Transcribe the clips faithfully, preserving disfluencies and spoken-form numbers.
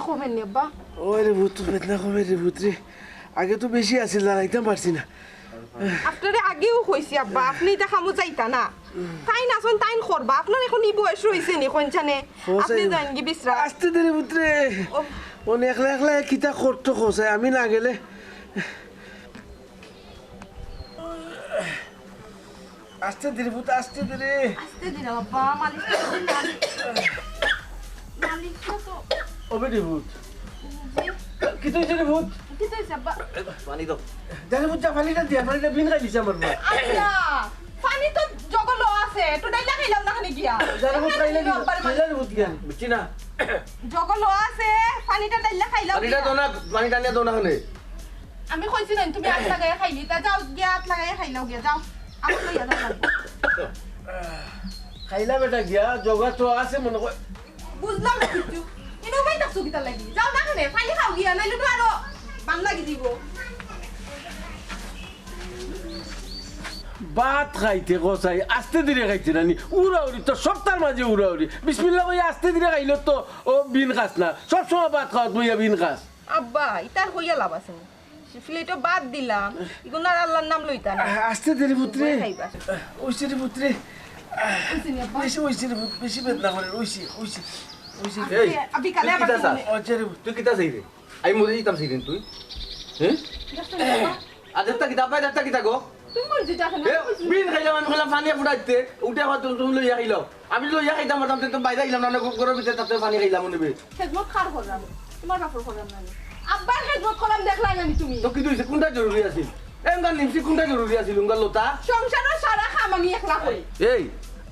কমের নি আব্বা? ওই রে ভূত, বেদনা কমে রে ভূত রে। আগে তো বেশি আছিল, দাঁড়াইতাম পারছি না। আপনারে আগেও কইছি আব্বা, আপনি ইতা কামো যাইতা না। তাইন আছইন, তাইন করবা। আপনার এখন ই বয়স রইছে নি, কইনছানে? আপনি যাইন গি বিশ্রাম। আস্তে দে রে ভূত রে। ও। অনে একলা একলা কিতা করতো কও চাই, আমি না গেলে। আস্তে দে রে ভূত, আস্তে দে রে। আস্তে দে রে বাবা, মালিশ তো করি না। মালিশ তো। ওবে রে ভূত। জি। কিতা অইছে রে ভূত? কিতা অইছে আব্বা? পানি দাও। যা রে ভূত, যা, পানিটা দিয়া, পানিটা বিন খাই দিছে আমার ভূত। আচ্ছা, পানি তো জগো ল আছে, একটু ডাইলা খাইলাম না খানি গিয়া। যা রে ভূত, খাইলে কি? খাইলে রে ভূত গিয়া। বুঝছি না। জগো ল আছে, পানিটা ডাইলা খাইলাম পানিটা গিয়া। দো না, পানিটা নিয়া দো না খানে। আমি কইছি না, তুমি আত লাগাইয়া খাইলি, তা যাও গিয়া আত লাগাইয়া খাইলাও গিয়া, যাও। আমার লইয়া যাও লাগবো। খাইলা বেটা গিয়া, জগা তো আছে মনে কর। বুঝলাম না কিচ্ছু। ইনো ভাই ডাকছো কিতা লাগি? যাও না কেনে, পানি খাও গিয়া, নাইলে তো আরো বান লাগি দিব। ভাত খাইতে কও চাই, আস্তে ধীরে খাইতে নানি। উড়াউড়ি তো সপ্তাহর মাঝে উড়াউড়ি। বিসমিল্লাহ কইয়া আস্তে ধীরে খাইলে তো ও বিন খাস না। সব সময় ভাত খাওয়াত বইয়া বিন খাস। আব্বা, ইতার কইয়া লাভ আছে নি? প্লেটো ভাত দিলাম, ইগুন আর আল্লাহর নাম লইতা না। আ-, আস্তে দে রে পুত্রে। খাইবা। ওইছে রে পুত্রে। ওইছে নি আব্বা? বেশি ওইছে রে পুত, বেশি বেদনা করে। ওইছে, ওইছে, ওইছে। আস্তে, এই, আ, বিকালে তুই আবার কিতা চাস? তুমি ওইছে রে পুত। তুই কিতা চাই রে? আমি মরে দিতাম সেই দিন তুই। হ্যাঁ? দেখছো নি আব্বা? আর দেখতা কিতা, আব্বা, দেখতা কিতা গো? তুমি মরে দিতা কেন? এ, বিন খাইলাম, আমি খাইলাম পানি ফুটাইতে। উঠে আবার তুমি, তুমি লইয়া খাইলাও। আমি লইয়া খাইতাম পারতাম, তুই তো বাইরে আইলাম না, না, গরম ভিতরে তাতে পানি খাইলাম নিবে। খেদমত কার করলাম? তোমার বাপর করলাম না আমি। আব্বার খেদমত করলাম, দেখলাই না নি তুমি? তো কি হইছে? কোনটা জরুরি আছিল? এমগা নিমছি কোনটা জরুরি আছিল, উঙ্গা লতা? সংসারর সারা কাম আমি একলা করি। এই,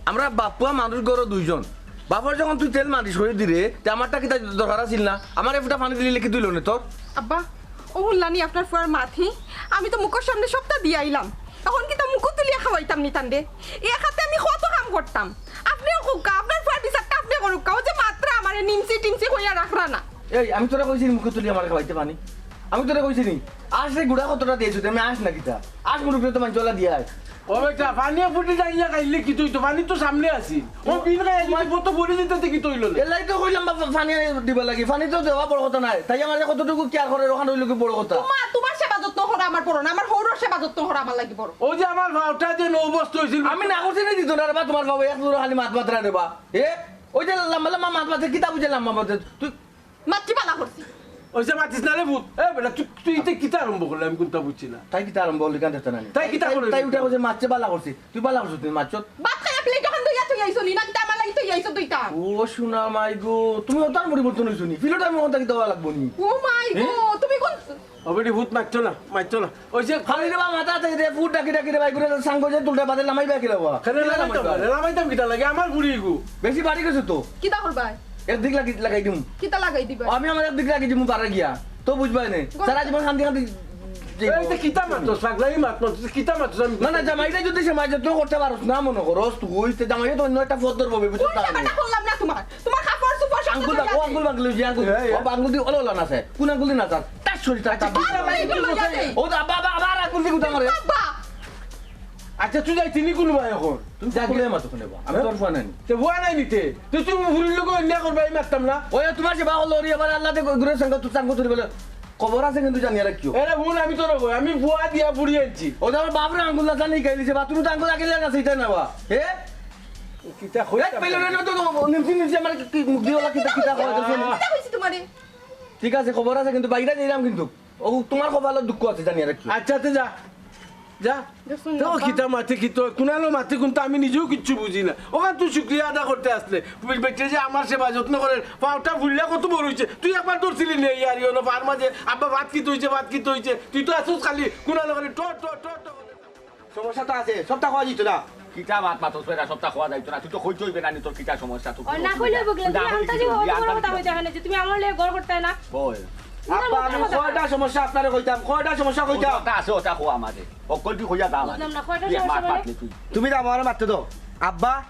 আমরা বাপুয়া মানুষ ঘরো দুইজন। বাপর যখন তুই তেল মালিশ করে দিরে, তে আমারটা কিতা দরকার আছিল না? আমার এ ফুটা পানি দিলে কি দুইল না তোর? আব্বা, ও হুনলানি আপনার ফুয়ার মাত, হি? আমি তো মুখর সামনে সবটা দিয়া আইলাম। এখন কিতা মুখো তুলিয়া খাওয়াইতাম নি তানরে? এক হাতে আমি কত কাম করতাম। আপনেও কউক্কা, আপনার ফুয়ার বিচারটা আপনে করউক্কা। ও যে মাতরা আমারে নিমছি টিমছি কইয়া রাখরা না। এই, আমি তোরে কইছি নি মুখো তুলিয়া আমারে খাওয়াইতে পানি? আমি তোরে কইছি নি? আস রে গুড়া কতটা দিয়েছো, আমি আস না কিতা? আস মুরুব্বি তো মাঞ্চলা দিয়া আয়। ও বেটা, পানি ফুটি যাইয়া খাইলে কিতা অইতো? পানি তো সামনে আছিল। ও বিন খাই আইলে কত পড়ে দিতে কিতা অইলো না? এলাই তো কইলাম বাবা, পানি দিবা লাগি। পানি তো দেওয়া বড় কথা নায়। তাই আমার কতটুকু কেয়ার করে, ওখান অইলো কি বড় কথা? তোমার, তোমার সেবা যত্ন করা আমার বড় না, আমার হউরর সেবা যত্ন করা আমার লাগি বড়। ও যে আমার ভাওটা যে নৌ বস্ত অইছিল। আমি না করছি নি দিত না রে বা তোমার ভাও, এক জোড়া খালি মাত মাতরা রে বা। এ? ওই যে লম্বা লম্বা মাত মাতে, কিতা বুঝে লম্বা মাতে? তুই মাতছি বালা করছি। ওই যে মাতিস না রে পুত। এ বেটা, তুই, তুই ইতে কিতা আরম্ভ করলে? আমি কোনটা বুঝছি না। তাই কিতা আরম্ভ করলি? কান দেখতে না নি? তাই কিতা তাই, করলি? তাই উঠা কইছে মাতছে বালা করছি। তুই বালা করছিস, তুই মাতছত। ভাত খাইয়া প্লেট যখন ধইয়া থই আইছো নি, না কিতা আমার লাগি থই আইছো দুইটা? ও সোনা মাই গো, তুমি ওটার পরিবর্তন হইছো নি? ফিলোটার মন থাকি দেওয়া লাগবো নি? ও মাই গো, হ্যাঁ? তুমি কোন ও বেটি, পুত মাতছো না, মাতছো না। ওই যে খালি রে বা মাথা থেকে দে, পুত ডাকি ডাকি রে ভাই, ঘুরে সাঙ্গ যে তুলটা বাদে লামাই বাকি রে বা। খালি লামাইতাম, লামাইতাম কিতা লাগে? আমার বুড়ি গো। বেশি বাড়ি গেছে তো। কিতা করবায়? একদিক লাগি, লাগাই দিমু। কিতা লাগাই দিবা? আমি আমার একদিক লাগি দিমু পারা গিয়া। তো বুঝবায় নে। গো- সারা জীবন কান্দি কান্দি এই যে কিতা মাতছ, পাগলামি মাত মাতছ, কিতা মাতছ? আমি না, না, জামাইটা যদি সে মাঝে তুই করতে পারস না মনে করস, তুই তে জামাইয়ে তো অন্য একটা পথ ধরবো, বুঝতে কোন পারলি? জামাইটা করলাম না তোমার? তোমার কাপড় চোপড় সব আঙ্গুল তো বাং-, ও আঙ্গুল বাংলি, ওই যে আঙ্গুল। হ্যাঁ, হ্যাঁ। ও আঙ্গুল দি ওলা ওলা না চায়। কোন আঙ্গুল দি না চায়? তার শরীর, তার, তার আঙ্গুল বাংলি, ওই যে আবার আঙ্গুল দি গুতা মারে। বাবা! আচ্ছা, তুই যাই চিনি কোন ভাই এখন? তুই যা গেলে আমার দোকানে বা। আমি তোর ফোন আনি। তো ফোন আনি নিতে। তুই, তুই ফুরির লোক অন্যায় করবে, আমি মারতাম না। ওই তোমার সেবা হলো, ওরে আবার আল্লাহ দেখো, ঘুরে সঙ্গে তুই চাঙ্গু তুলি বলে। খবর আছে কিন্তু জানিয়ে রাখিও। এরে বোন, আমি তোর কই, আমি বুয়া দিয়া ফুরি আনছি। ও তো আমার বাপরে আঙ্গুল না জানি গাইলি যে বা, তুমি তো আঙ্গুল আগে লেগে আছে, এটা না বা। এ? কিতা কইতাম? এই পেলে না তো, তো নিমছি নিমছি আমার কি মুখ দিয়ে ওলা কিতা, কিতা কয়, দেখো না। কিতা কইছি তোমারে? ঠিক আছে, খবর আছে, কিন্তু বাইরে যাইলাম কিন্তু। ও, তোমার কপালে দুঃখ আছে, জানিয়ে রাখি। আচ্ছা, তে যা। যা। দেখছো তো না, কিতা মাতে, কিতা, কুনালো মাতে, কুনটা আমি নিজেও কিচ্ছু বুঝি না। ওখান তুই শুক্রিয়া আদা করতে আসলে। বেটে যে আমার সেবা যত্ন করে, পাওটা ফুললে কত বড় হইছে। তুই একবার ধরছিলি নে, ইয়ার, ইয়নো, পার মাঝে, আব্বা, ভাত কিতা হইছে, ভাত কিতা হইছে। তুই তো আসুস খালি, কুনালো খালি, ট, ট, ট, ট করে। সমস্যা তো আছে, সবটা খাওয়া যাইতো না। কিতা মাত মাতস বেটা, সবটা খাওয়া যাইতো না। তুই তো কইতে হইবে না, নি তোর কিতা সমস্যা, তুই ও, না কইলে বগলে, তুই আন্তাজি হওয়া বড় কথা কইতে এখানে যে তুমি আমার লগে গড় করতে না। বল। আব্বা, আমি কয়টা সমস্যা আপনারে কইতাম, কয়টা সমস্যা কইতাম। ওটা আছে, ওটা কো আমারে। অকল তুই কইয়া দাম। বুঝলাম না, কয়টা সমস্যা মাত মানে? মাতলে তুই। তুমি দাম আমারে মারতে দাও। আব্বা,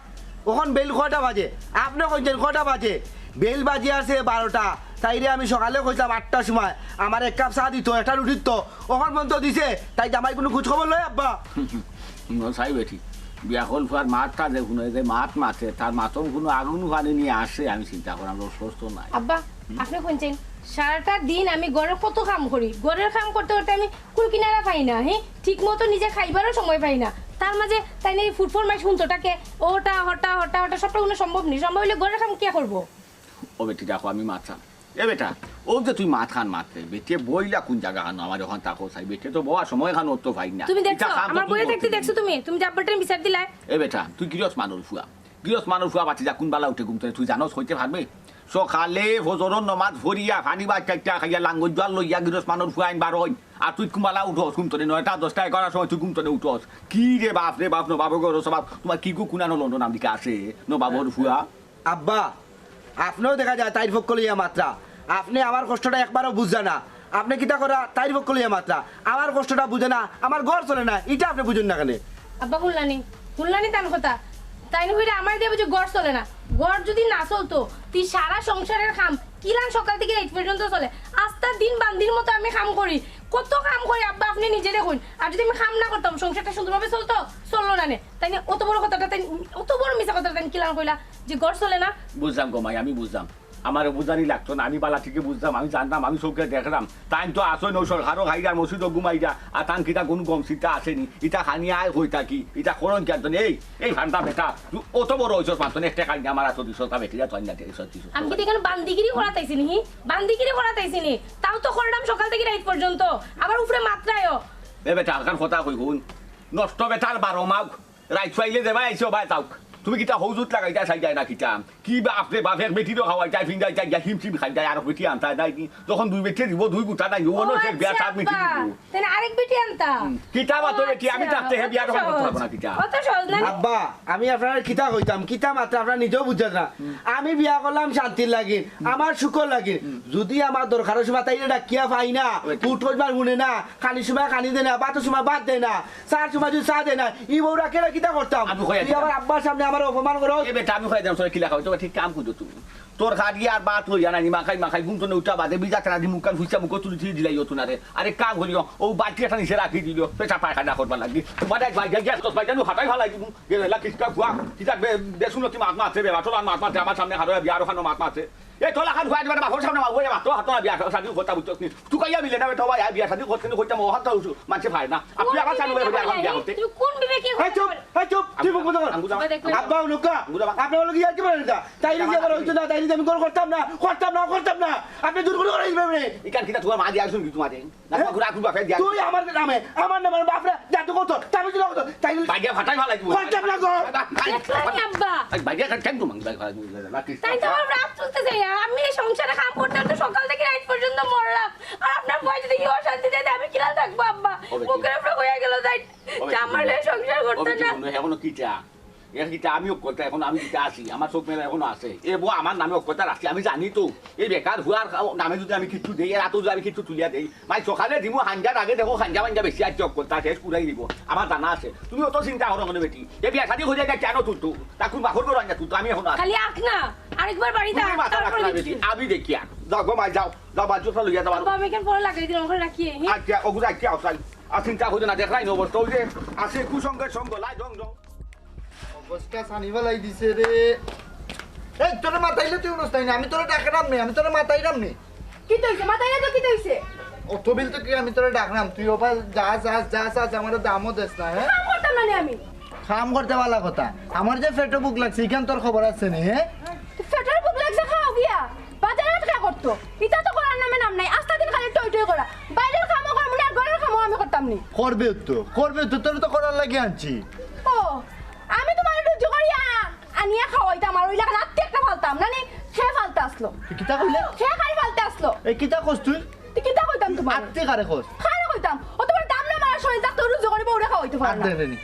ওখান বেইল কয়টা বাজে? আপনে কইছেন কয়টা বাজে? বেইল বাজে আছে বারোটা। তাইরে আমি সকালে কইতাম আটটার সময়, আমার এক কাপ চা দিত, একটা রুটি দিত। ওখান পর্যন্ত দিছে, তাই জামাই কোনো খোঁজ খবর লয় আব্বা? হুম, হুম। হুম, সাই বেটি। বিয়াখল ফুয়ার মাতটা যে হুনো, যে মাত মাতে, তার মাতর হুনো আগুন ফানি নিয়া আসে, আমি চিন্তা করাম, অসুস্থ নাই। আব্বা, আপনে হুনছইন, সারাটা দিন আমি ঘরর কত কাম করি, ঘরর কাম করতে করতে আমি কুল কিনারা পাই না, হে? ঠিক মতো নিজে খাইবারও সময় পাই না। তার মাঝে তাইন এই ফুটফুর মাস হুনতোটাকে, ওটা, হটা, হটা, হটা, সবটা হুনো সম্ভব নি। সম্ভব অইলে ঘরর কাম কে করবো? ও বেটি, দেখো, আমি মাতরাম। এ বেটা, ও যে তুই মাত খান মাতরে, বেটিয়ে বইলা কুন জাগা খানো আমার অখান তাকো চাই, বেটিয়ে তো বওয়ার সময় খানো তো পাই না। তুমি দেখছো, ইটা খান তো আমার তুই বইয়া করতে থাকতে দিবি। দেখছো তুমি? তুমি যে আব্বাটারে বিচার দিলায়। এ বেটা, তুই গিরস মানুষ ফুয়া। গিরস মানুষ ফুয়া বাতি যা কুন বালা উঠে ঘুম তনে, তুই জানোস কইতে পারবে? সকালে ফজরর নমাজ পড়িয়া, পানি বা চাইটা খাইয়া, লাঙ্গল জল লইয়া গিরস মানুষ ফুয়া আইন বার অইন। আর তুই কুন বালা উঠস ঘুম তনে, নয়টা, দশটা, এগারোটার সময় তুই ঘুম তনে উঠস। কি রে বাপ রে বাপ, নবাবর ঘরর সবাব, তোমার কি গু কুনানো লন্ডন আমেরিকা আছে, নবাবর ফুয়া? আব্বা, আপনেও দেখা যায় তাইর পক্ষ লইয়া মাতরা। আপনে আমার কষ্টটা একবারও বুঝরা না। আপনে কিতা করা তাইর পক্ষ লইয়া মাতরা। আমার কষ্টটা বুঝে না, আমার ঘর চলে না, ইটা আপনে বুঝইন না কেনে? আব্বা, হুনলানি, হুনলানি তান কথা। তাইন কইরা আমার দিয়া বুঝি ঘর চলে না। ঘর যুদি না চলতো, তি সারা সংসারর কাম কিলান সকাল থাকি রাইত পর্যন্ত চলে। আস্তা দিন বান্দির মতো আমি কাম করি, কত কাম করি আব্বা, আপনে নিজে দেখইন। আর যুদি আমি কাম না করতাম, সংসারটা সুন্দরভাবে চলতো? চললো না নে। তাইন অত বড় কথাটা, তাইন অত বড় মিছা কথাটা তাইন কিলান কইলা যে ঘর চলে না? বুঝলাম গো মাই, আমি বুঝলাম। আমারে বুঝানি লাগতো না, আমি বালা ঠিকই বুঝলাম, আমি জানতাম, আমি চউখে দেখলাম। তাইন তো আছইন অউ সরকারও খাইরা, মসজিদও ঘুমাইরা, আর তান কিতা কুনু গম চিন্তা আছে নি? ইতা খানি আয় কই থাকি, ইতা করইন কিয়ার জন্য? এই, এই ভান্ডা বেটা, তুই অত বড় অইছস, মাত্র একটা খানি আমার আতো দিছস, তা বেটিরা তো আইনা দিছস, দিছস। আমি কিতা ইখানো বান্দিগিরি করাত আইছি নি, হি? বান্দিগিরি করাত আইছি নি? তাও তো করলাম সকাল থাকি রাইত পর্যন্ত, আবার উপরে মাতরায়ও। এ বেটা, আরখান কথা কই হুন, নষ্ট বেটার বারো মাউক। রাইত পাইলে দেবায় আইছো বায় তাউক। তুমি কিতা হৌজুত লাগাইতা চাইতায় না কিতা? কি বাপ রে বাপ, এক বেটিরও খাওয়াইতায়, ফিন্দাইতায়, গিয়া হিমশিম খাইতায়, আর বেটি আনতায় নাই নি? যখন দুই বেটি দিব, দুই গুটা নাই, ও ও শেষ বিয়া আচ্ছা, সাত বেটি আব্বা। দিব। তাইলে আরেক বেটি আনতা? হুম, কিতা বা তো ও বেটি, আমি আচ্ছা, থাকতে হে অত বিয়ার কথা সহজ। পারবো না কিতা? অত সহজ না। আব্বা, আমি আপনারে কিতা কইতাম, কিতা মাতরা আপনারা নিজেও বুঝরা না। আমি বিয়া করলাম শান্তির লাগি, আমার সুখর লাগি। যদি আমার দরকারর সময় তাইরে ডাকিয়া পাই না, ওই তো। ফুট কইবার হুনে না, খানির সময় খানি দেয় না, ভাতর সময় ভাত দেয় না, চার সময় যদি চা দেয় না, ই বউরা কেরা কিতা করতাম? আমি কইয়া তুই দিলাম। আমার আব্বার সামনে আমার অপমান করস। এ বেটা, আমি কইয়া দিলাম, তোরা কিলা খাওয়াই, তোরা ঠিক কাম করছো তুমি। তোর খাড়ি আর ভাত লইয়া নানি মাখাই মাখাই ঘুম তনে উঠা বাদে বিজা তেরা দি মুখখান ফুইছা মুখো তুলি থুই দিলাই অতো নারে। আরে কাম করিও, ও বালতি একটা নিচে রাখি দিল, পেশা পায়খানা করবার লাগি। তোমার এক বাইরে গিয়া তোর বাইরে নু হাতাই ফালাই দিমু। গেলা কিসকা ফুয়া, কিতা বে-, বেসুনতি মাত মাতে, বেবাটলার মাত মাতে, আমার সামনে হারো বিয়ার ওখানো মাত মাতে। এ তোলা খান ফুয়া দিবা বাপর সামনে মাত, ওই মাত, হাত না বিয়া শাদি কথা বুঝছস নি? তুকাইয়া মিলে না বেটা, ভাই, বিয়া শাদি করতে নি কইতাম, ও হাত উঠু, মানছে ভাই না। আপনি কোন আমার সামনে বিবেকে ভাই, এখন বিয়া ভাই? করতে। তুই কোন বিবেকে এই চুপ, কথা এই চুপ, তুই মুখ বন্ধ কর। আঙ্গুল জামা। আব্বা, নুকা, আঙ্গুল জামা। আপনার লগে কি আর কি বলেন এটা? তাইলে কি আবার হইতো না, তাইলে তো আমি কোনো করতাম না, করতাম না, করতাম না। আপনি দূর করে করে দিবেন রে। ইকান কিতা তোমার মা দিয়া শুনবি তোমারে? না, হ্যাঁ? তোমার ঘুরে আকুল বাপে দিয়া। তুই আমার নামে, আমার নামে বাপরে যা তো কত, তাই বুঝি না কত, তাই বুঝি বাইরে ফাটাই ফালাই দিব। করতাম না গো। দেখলেন নি আব্বা? এই বাইরে কেন, কেন তোমার বাইরে ফালাই দিব? তাই তো আমার রাগ চলতে চাই। আমি এই সংসারে কাম করতে করতে সকাল থেকে রাত পর্যন্ত মরলাম। আর আপনার বউ যদি ইয়ে অশান্তি দেয়, আমি কিলা থাকবো আব্বা? ও বেটি। মুখের উপরে হয়ে গেল তাই। ও বেটি, যে আমার লগে সংসার ও করতে বেটি, না। বন্ধু, এখনো কি চা? এর কিতা আমি অজ্ঞতা, এখন আমি কিতা আছি, আমার চোখ মেলা এখনো আছে। এ বউ আমার নামে অজ্ঞতা রাখছি, আমি জানি তো। এই বেকার হুয়ার নামে যদি আমি কিচ্ছু দেই, এর হাতও যদি আমি কিচ্ছু তুলিয়া দেই, ভাই সকালে দিমু হাঞ্জার আগে দেখো, হাঞ্জা মাঞ্জা বেশি আছে, অজ্ঞতা শেষ পুরাই দিব, আমার জানা আছে। তুমি অত চিন্তা করো কেনে বেটি? এ বিয়া শাদি হয়ে যায় কেন তুলতো? তা কোন বাপর ঘর আঞ্জা তুলতো? আমি এখন আছি। খালি আখ না, আরেকবার বাড়িতে তুমি আখ, মাথা তারপরে রাখো না দেখি। বেটি, আমি দেখি আর। যাও গো মাই, যাও, যাও, বাচ্চা লইয়া যাও। বাবা, আমি কেন পরে লাগাই দিলাম, ওখানে রাখি, হ্যাঁ? আচ্ছা, ওগুলো রাখি আও, চাই। আর চিন্তা করো না, দেখলাই না অবস্থা, ওই যে আছে কুসঙ্গের সঙ্গ, লাই ঢং ঢং। অবস্থা সানি বালাই দিছে রে। এই, তোরে মাতাইলে তুই উনস তাই না, আমি তোরে ডাকরাম নে, আমি তোরে মাতাইরাম নে। কি তৈছে? মাতাইলে তো কি তৈছে? অত বিল তো কি আমি তোরে ডাকরাম, তুই ওবা যা, যা, যা, যা, যা, আমার দামও দেস না, হ্যাঁ? কাম করতাম না নি আমি। কাম করতে ভালা কথা, আমার যে পেটো ভুক লাগছে, ইখান তোর খবর আছে নি, হ্যাঁ? তো পেটোর ভুক লাগছে, খাও গিয়া। বাজারে আটকা করতো। ইতা তো করার নামে নাম নাই। আস্তা দিন খালি টই টই করা। বাইরের কামও করমু না, আর ঘরের কামও আমি করতাম নি। করবে তো, করবে তো, তোর তো করার লাগি আনছি। ও, আমি তোমার রুজি করিয়া আনিয়া খাওয়াইতাম, আর ওই লাগা রাত্রে একটা ফালতাম, না নি? সে ফালতে আসলো। তুই কিতা কইলে? সে খালি ফালতে আসলো। এই কিতা কস তুই? তুই কিতা কইতাম তোমার? আত্তে কারে কস? কারে কইতাম? ও তোমার দাম না মারা শরীর থাকতে রুজি করি বউরে খাওয়াইতে পারে আর না। দেখরে নি,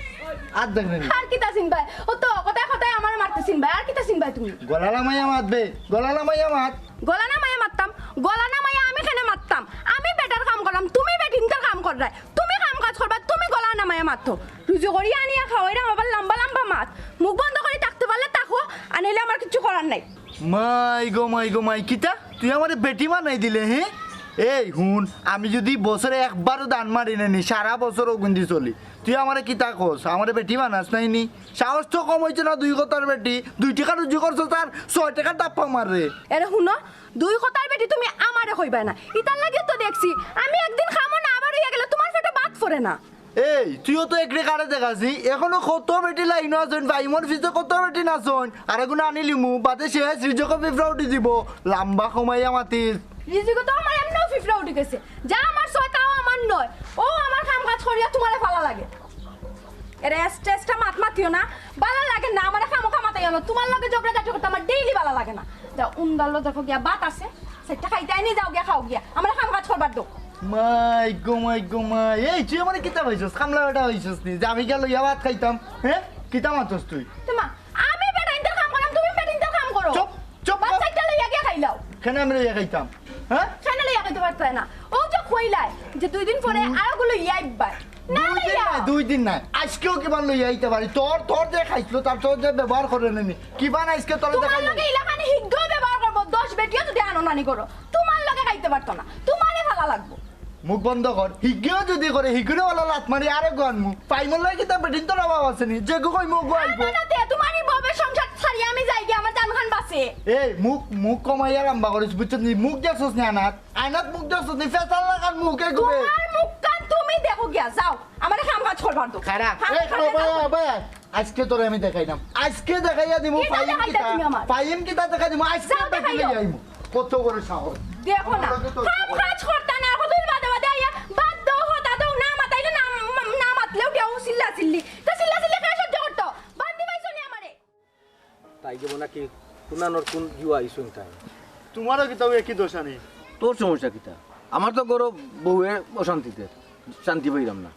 আর দেখরে নি। আর কিতা চিনবায়? ও তো কথায় কথায় আমার মারতে চিনবায়, আর কিতা চিনবায় তুমি? গলা লামাইয়া মাত বে, গলা লামাইয়া মাত। গলা না মায়া মারতাম, গলা না মায়া আমি কেনে মারতাম? আমি বেটার কাম করলাম, তুমি বেটিন্তর কাম কররায়। তুমি কাম কাজ করবা, তুমি গলা না মায়া মারতো। রুজি করি আনিয়া খাওয়াইরাম আবার লম্বা লম্বা মাত। মুখ বন্ধ করি থাকতে পারলে থাকো, আর নাইলে আমার কিচ্ছু করার নাই। মাই গো মাই গো মাই, কিতা? তুই আমারে বেটি বানাই দিলে, হে? এই হুন, আমি যদি বছরে একবারও ধান মারি না নি, সারা বছর অগুন দি চলি। তুই আমারে কিতা কস? আমারে বেটি বানাস নাই নি? সাহস তো কম অইছে না, দুই কথার বেটি, দুই টেকা রুজি করছস আর ছয় টেকার ডাপ্পা মাররে। এরে হুনো, দুই কথার বেটি তুমি আমারে কইবায় না। ইতার লাগিউ তো দেখছি, আমি একদিন কামো না বার অইয়া গেলে তুমার পেটো ভাত পড়ে না। এই, তুইও তো একরে কারে দেখাছি, এখনো কত বেটি লাইনো আছইন, ফাইমর পিছে কত বেটি নাচইন, আর এগুন আনিলিমু, বাদে শেষ রিজিকো পিঁপড়া উঠি যিবো, লাম্বা কমাইয়া মাতিস। রিজিকো তো আমার এমনেউ পিঁপড়া উঠি গেছে, যা আমার ছয় তাও আমার নয়, অউ আমার কাম কাজ করিয়া তুমারে ভালা লাগে। এরে এক্সট্রা এক্সট্রা মাত মাতিও না, ভালা লাগে না, আমারে খামোখা মাতাইও না, তুমার লগে ঝগড়া ঝাটি করতে আমার ডেইলি ভালা লাগে না। যাও, উন্দালো দেখো গিয়া ভাত আছে, সেটা খাইতায় নি, যাও গিয়া খাও গিয়া, আমারে কাম কাজ করবার দেও। মাই গো, মাই গো, মাই। এই, তুই আমারে কিতা পাইছস? কামলা বেটা পাইছস নি? যে আমি গিয়া লইয়া ভাত খাইতাম, হে? কিতা মাতস তুই? তুমা, আমি বেটাইন্তর কাম করলাম, তুমি বেটাইন্তর কাম করো। চুপ, চুপ কর। বাচ্চাটা লইয়া গিয়া খাইলাও। কেনে আমি লইয়া খাইতাম? হে? কেনে লইয়া খাইতে পারতায় না? অউ যে কইলায় যে দুই দিন পরে আরোগু লইয়া আইবায়। না দুই দিন লইয়া। নায়, দুই দিন নায়। আইজকেউ কিবান লইয়া আইতে পারি। তোর, তোর যে খাইছলো, তার তোর যে ব্যবহার করে নেনি। কিবান আইজকে তোর তুমার লগে ইলাখানি হিগু ব্যবহার করবো, দশ বেটিও যদি আনো নানি করো। তুমার লগে খাইতে পারতো না। তুমারে ভালা লাগবো। মুখ বন্ধ কর। হিগুও যদি করে, হিগুরে অলা লাত মারি আরেকগু আনমু। ফাইমর লগে কিতা বেটিন্তর অভাব আছে নি? যেগু কইমু অগু আইবো। না, না, তে, তুমার ই বউয়ের সংসার ছাড়িয়া আমি যাইগি, আমার জানখান বাঁচে। এই, মুখ, মুখ কমাইয়া লাম্বা করিস, বুঝছস নি? মুখ দেখছস নি আয়নাত? আয়নাত মুখ দেখছস নি? ফেসাল লাখান মুখ এগু বে। তুমার মুখখান তুমি দেখো গিয়া, যাও। আমারে কাম কাজ করবার দেও। খাড়া। কাম এই, কাজ খাড়া, করবার দেও। বাবা, বাবা। আইজকে তোরে আমি দেখাইলাম। আইজকে দেখাইয়া দিমু, কিতা ফাইম দেখাইতা কিতা? তুমি আমার? ফাইম কিতা দেখাই দিমু? আইজকে যাও, বেটি দেখাইও। লইয়া আইমু। কত বড় সাহস। দেখো না, আমার লগে তো কাম কাজ করতা না, কতদিন বাদে বাদে আইয়া বাদ দেও, হতা দেও, না মাতাইলে না, না মাতলেউ দেও, চিল্লা চিল্লি। তা চিল্লা চিল্লি কে সহ্য করতো? বান্দি পাইছো নি আমারে? তাই যাবো নাকি? কুনানোর কুন জুয়া আইসুন তাই? তুমারও কিতাও একই দশা নি? তোর সমস্যা কিতা? আমার তো ঘরো বউয়ে অশান্তিতে, শান্তি পাইলাম না।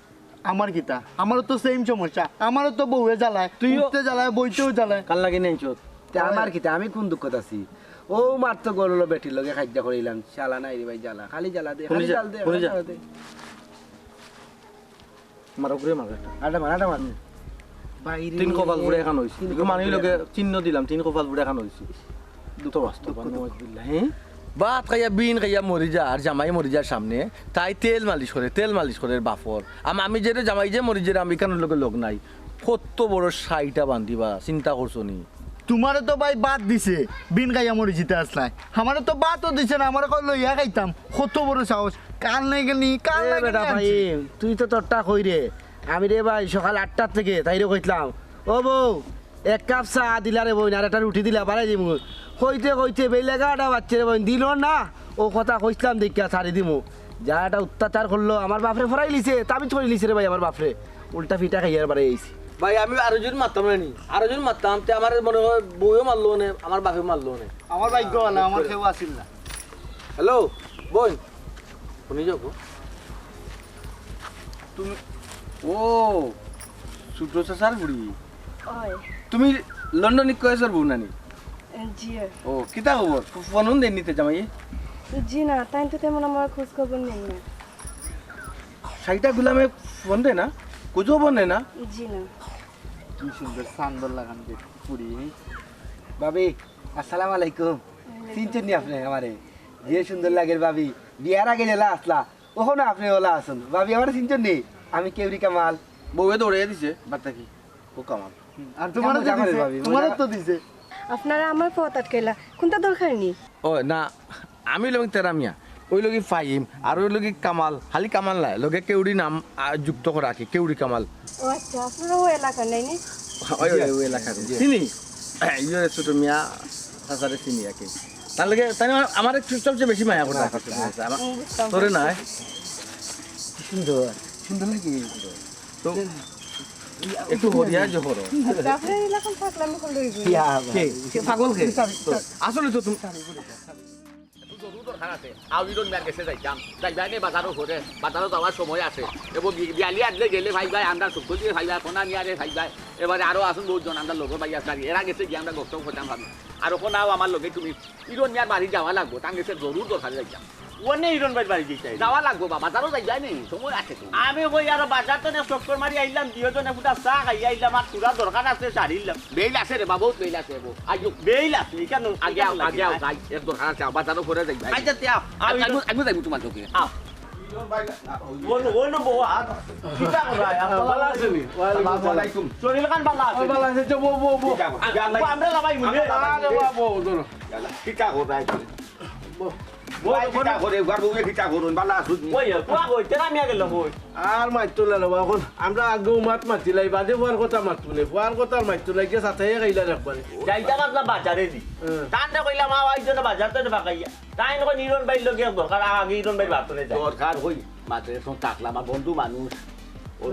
আমার কিতা? আমারও তো সেম সমস্যা। আমারও তো বউয়ে জ্বালায়, তুইও উঠতে জ্বালায়, বইতেও জ্বালায়। কার লাগি নেনছো? তে ওই। আমার কিতা? আমি কুন দুঃখত আছি? অউ মাত্র গরুলো বেটির লগে খাইদ্দা করিলাম, শালা নাই রে ভাই জ্বালা, খালি জ্বালা দে, খালি হুনি যা, জ্বালা দে, হুনি খালি যা। জ্বালা দে। মারো ঘুরে মারো একটা। আটা মার, আটা মার। বাইরে তিন কপাল ফুড়ে এখান অইছে। তিন এগুলো কপাল মানুষ ফুড়ে লগে এখান। চিহ্ন দিলাম, তিন কপাল ফুড়ে এখান অইছে। দুঃখ, তো বাস্তব, দুঃখ, দুঃখ। নাউজুবিল্লাহ, হ্যাঁ? ভাত খাইয়া বিন খাইয়া মরি যা, আর জামাই মরি যার সামনে, তাই তেল মালিশ করে, তেল মালিশ করে বাফর। আম-, আমি যেটা জামাই যে মরি যেটা আমি কানোর লগে লগ নাই। কত বড় সাইটা বান্ধিবা, চিন্তা করছো নি? তুমারে তো ভাই ভাত দিছে, বিন খাইয়া মরি যিতে আসলায়। আমারে তো ভাতও দিছে না, আমারে কয় লইয়া খাইতাম। কত বড় সাহস, কাল নাই গেলি, কাল এ নাই গেলি বেটা আনছি। ফাহিম, তুই তো তোরটা কই রে? আমি রে ভাই সকাল আটটার থেকে তাইরে কইতলাম, "ও বউ, এক কাপ চা দিলা রে বইন, আর একটা রুটি দিলা, বাড়াই দিমু।" কইতে কইতে বেইল এগারোটা বাজছে রে বইন, দিল না। অউ কথা কইছলাম দেখিয়া ছাড়ি দিমু। যা একটা অত্যাচার করলো, আমার বাফরে ফরাইলিছে, তাবিজ করিলিছে রে ভাই আমার বাফরে। উল্টা ফিটা খাইয়ার বারে আইছি। ভাই, আমি আরো জন মারতাম না নি, আরো জন মারতাম, তে আমার মনে হয় বউও মারলো নে, আমার বাপেও মারলো নে। আমার ভাগ্য ভালা, আমার কেউ আছিল না। হ্যালো, বইন, হুনি যাও গো। তুমি, ও, ছোট চাচার বুড়ি। ওই। তুমি লন্ডন ইকুয়েসর বউ নানি? জি। ও, কিতা খবর? ফোন উন দেন নিতে জামাই? জি না, তাই তো তেমন আমার খোঁজ খবর নেই না। সাইটা গুলামে ফোন দেয় না? খোঁজ খবর নেয় না? জি না। কি সুন্দর সান্দর লাগান যে পুরি। ভাবি, আসসালামু আলাইকুম। ওয়ালাইকুম চিনছেন নি আপনি আমারে? যে সুন্দর লাগের ভাবি, বিয়ার আগে যেলা আসলা, ওখানে আপনি ওলা আসুন। ভাবি, আমারে চিনছেন নি? আমি কেউরি কামাল। বউয়ে দৌড়াইয়া দিছে, বাদ থাকি। ও কামাল। হুম, আর তোমারও তো মজা করে দিছে, ভাবি, তোমারও মজা। তো দিছে। আপনারা আমার পথ আটকাইলা, কোনটা দরকার নি? ও না, আমি লগে তেরা মিয়া, ওই লগে ফাহিম, আর ওই লগে কামাল, খালি কামাল নায়, লগে কেউরি নাম, আ, যুক্ত করা আর কি, কেউরি কামাল। ও আচ্ছা, আপনারা ওই এলাকার নাই নি? ওই, ওই, ওই এলাকার। জি। চিনি? ইয়ে ছোট মিয়া, চাচারে চিনি আর কি। তার লগে, তাই আমার, আমার একটু সবচেয়ে বেশি মায়া করতে আর কি। আমার, হুম, বুঝতাম। তোরে নায়। সুন্দর। সুন্দর লাগে। তো একটু হরিয়া যে হরো। আচ্ছা, আপনার এলাকায় থাকলে আমি কোন রইব? ইয়া, কে? কে পাগল কে? তো আসলে তো তুমি জরুর দরকার আছে। আউলিরন মিয়ার গেছে যাইতাম। যাইবায় নে বাজারো ঘরে। বাজারো যাওয়ার সময় আছে। এবং বি-, বিয়ালি আদলে গেলে ভাই ভাই, আমরা শুক্র দিয়ে ভাই ভাই, কোনা মিয়ারে ভাই ভাই। এবারে আরো আসুন বহুত জন, আমরা লগর ভাই আছে। এরা গেছে গিয়া আমরা গপ্প করতাম ভাবি। আর ওখানে আও আমার লগে তুমি। ইরন মিয়ার বাড়ি যাওয়া লাগবো, তার গেছে জরুর দরকারে যাইতাম। ওনে ইরন ভাইর বাড়ি যাইতাই। যাওয়া লাগবো বাবা, বাজারো যাইবায় নি, সময় আছে তো। আমি কই আরো বাজার তো না চক্কর মারি আইলাম, দুইজনে ফুটা চা খাই আইলাম, আর পুরা দরকার আছে, সারিলাম। বেইল আছে রে বাবা, বহুত বেইল আছে বাবু। আইও। বেইল আছে, এখানে আগে আও, আগে আও, যাই, এক দরকার আছে, আও, বাজারো ঘরে যাইবায়। আচ্ছা, তে আও, আও, আচ্ছা, ইরন আমি, আমি যাইবো তোমার লগে। আও। অনু, অনু বউ, আর কিতা করা? ভালা আছইন নি? ওয়ালাইকুম আসসালাম। শরীর খান ভালা আছে? ভালা আছে, বউ, বউ, বউ। কিতা করা? আমরা লাভাই মুনে। আরে বাবা, বউ, ধরো। কিতা করা? বউ, বউ, ভাই, কিতা করে? ঘর বউয়ে কিতা করইন? ভালা আছইন নি? ওই, কোয়া কই? তেরা মিয়া গেল কই? আর মাতিও না রে বা, অখন আমরা আগেউ মাত মাতিলাই, বাদে ফুয়ার কথা মাতমু নে, ফুয়ার কথা আর মাতিও না, গিয়া সাতাইয়া খাইলা একবারে। যাইতাম আপনার বাজারে দি। হ্যাঁ। তানরে কইলাম, "আও, আইজ না বাজার তো বাকাইয়া।" তাইন কইন ইরন ভাইর লগে দরকার, আগে ইরন ভাইর বাতরে যাই। দরকার কই? মাত্র এখন থাকলাম, আমার বন্ধু মানুষ।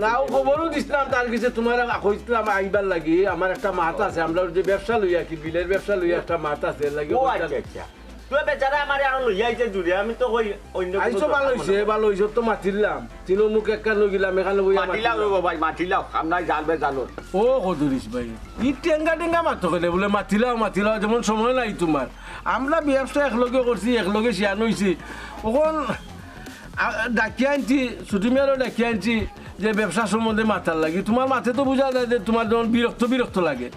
না, ও খবরও দিছলাম তার গেছে, তুমার কইছলাম আইবার লাগি, আমার একটা মাত আছে, আমরা ওই যে ব্যবসা লইয়া, কি বিলের ব্যবসা লইয়া একটা মাত আছে, এর লাগি ও কইছলাম। আচ্ছা, আচ্ছা। তো বেচারা আমারে আরো লইয়া আইছে জুড়ে, আমি তো কই অন্য কোনো আইছো, ভালা দরকার অইছে, মনে ভালা অইছে, তো মাতিলাম। তিনো মুখ এক কানো গিলাম, এখানো বইয়া মাতিলাও মাতিলাম। রে বাবা, মাতিলাও, আমরা জাল বেজালর। ও কদুরিস ভাই, ই টেঙ্গা টেঙ্গা মাতো কেনে বুলে মাতিলাও, মাতিলাও, যেমন সময় নাই তুমার। আমরা ব্যবসা একলগে করছি, একলগে শিয়ান অইছি। অখন আ, ডাকিয়া আনছি, ছুটি মিয়ারও ডাকিয়া আনছি যে ব্যবসা সম্বন্ধে মাতার লাগি। তুমার মাতে তো বুঝা যায় যে তুমার যেমন বিরক্ত বিরক্ত লাগে।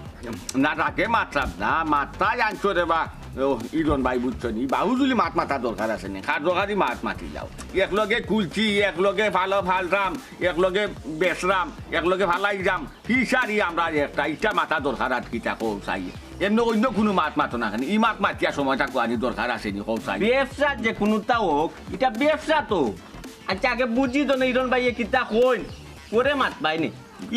না, তাকে মাতলাম না, মাতাই আনছো রে বা। ও, ইরন ভাই, বুঝছো নি? বাহুজুলি মাত মাতার দরকার আছে নি? কার্যকারী মাত মাতিলাও। একলগে খুলছি, একলগে ফালো ফালরাম, একলগে বেচরাম, একলগে ফালাই যাম। ফিশারি আমরা একটা, ইটা মাতা দরকার আর কিতা কও চাই। এমনে অন্য কুনু মাত মাতো না কেনে? ই মাত মাতিয়া সময়টা কুয়ানি দরকার আছে নি, কও চাই। ব্যবসা যে কুনুটা হোক, ইটা ব্যবসা তো। আচ্ছা, আগে বুঝি তো না, ইরন ভাইয়ে কিতা কইন, পরে মাতবায় নি।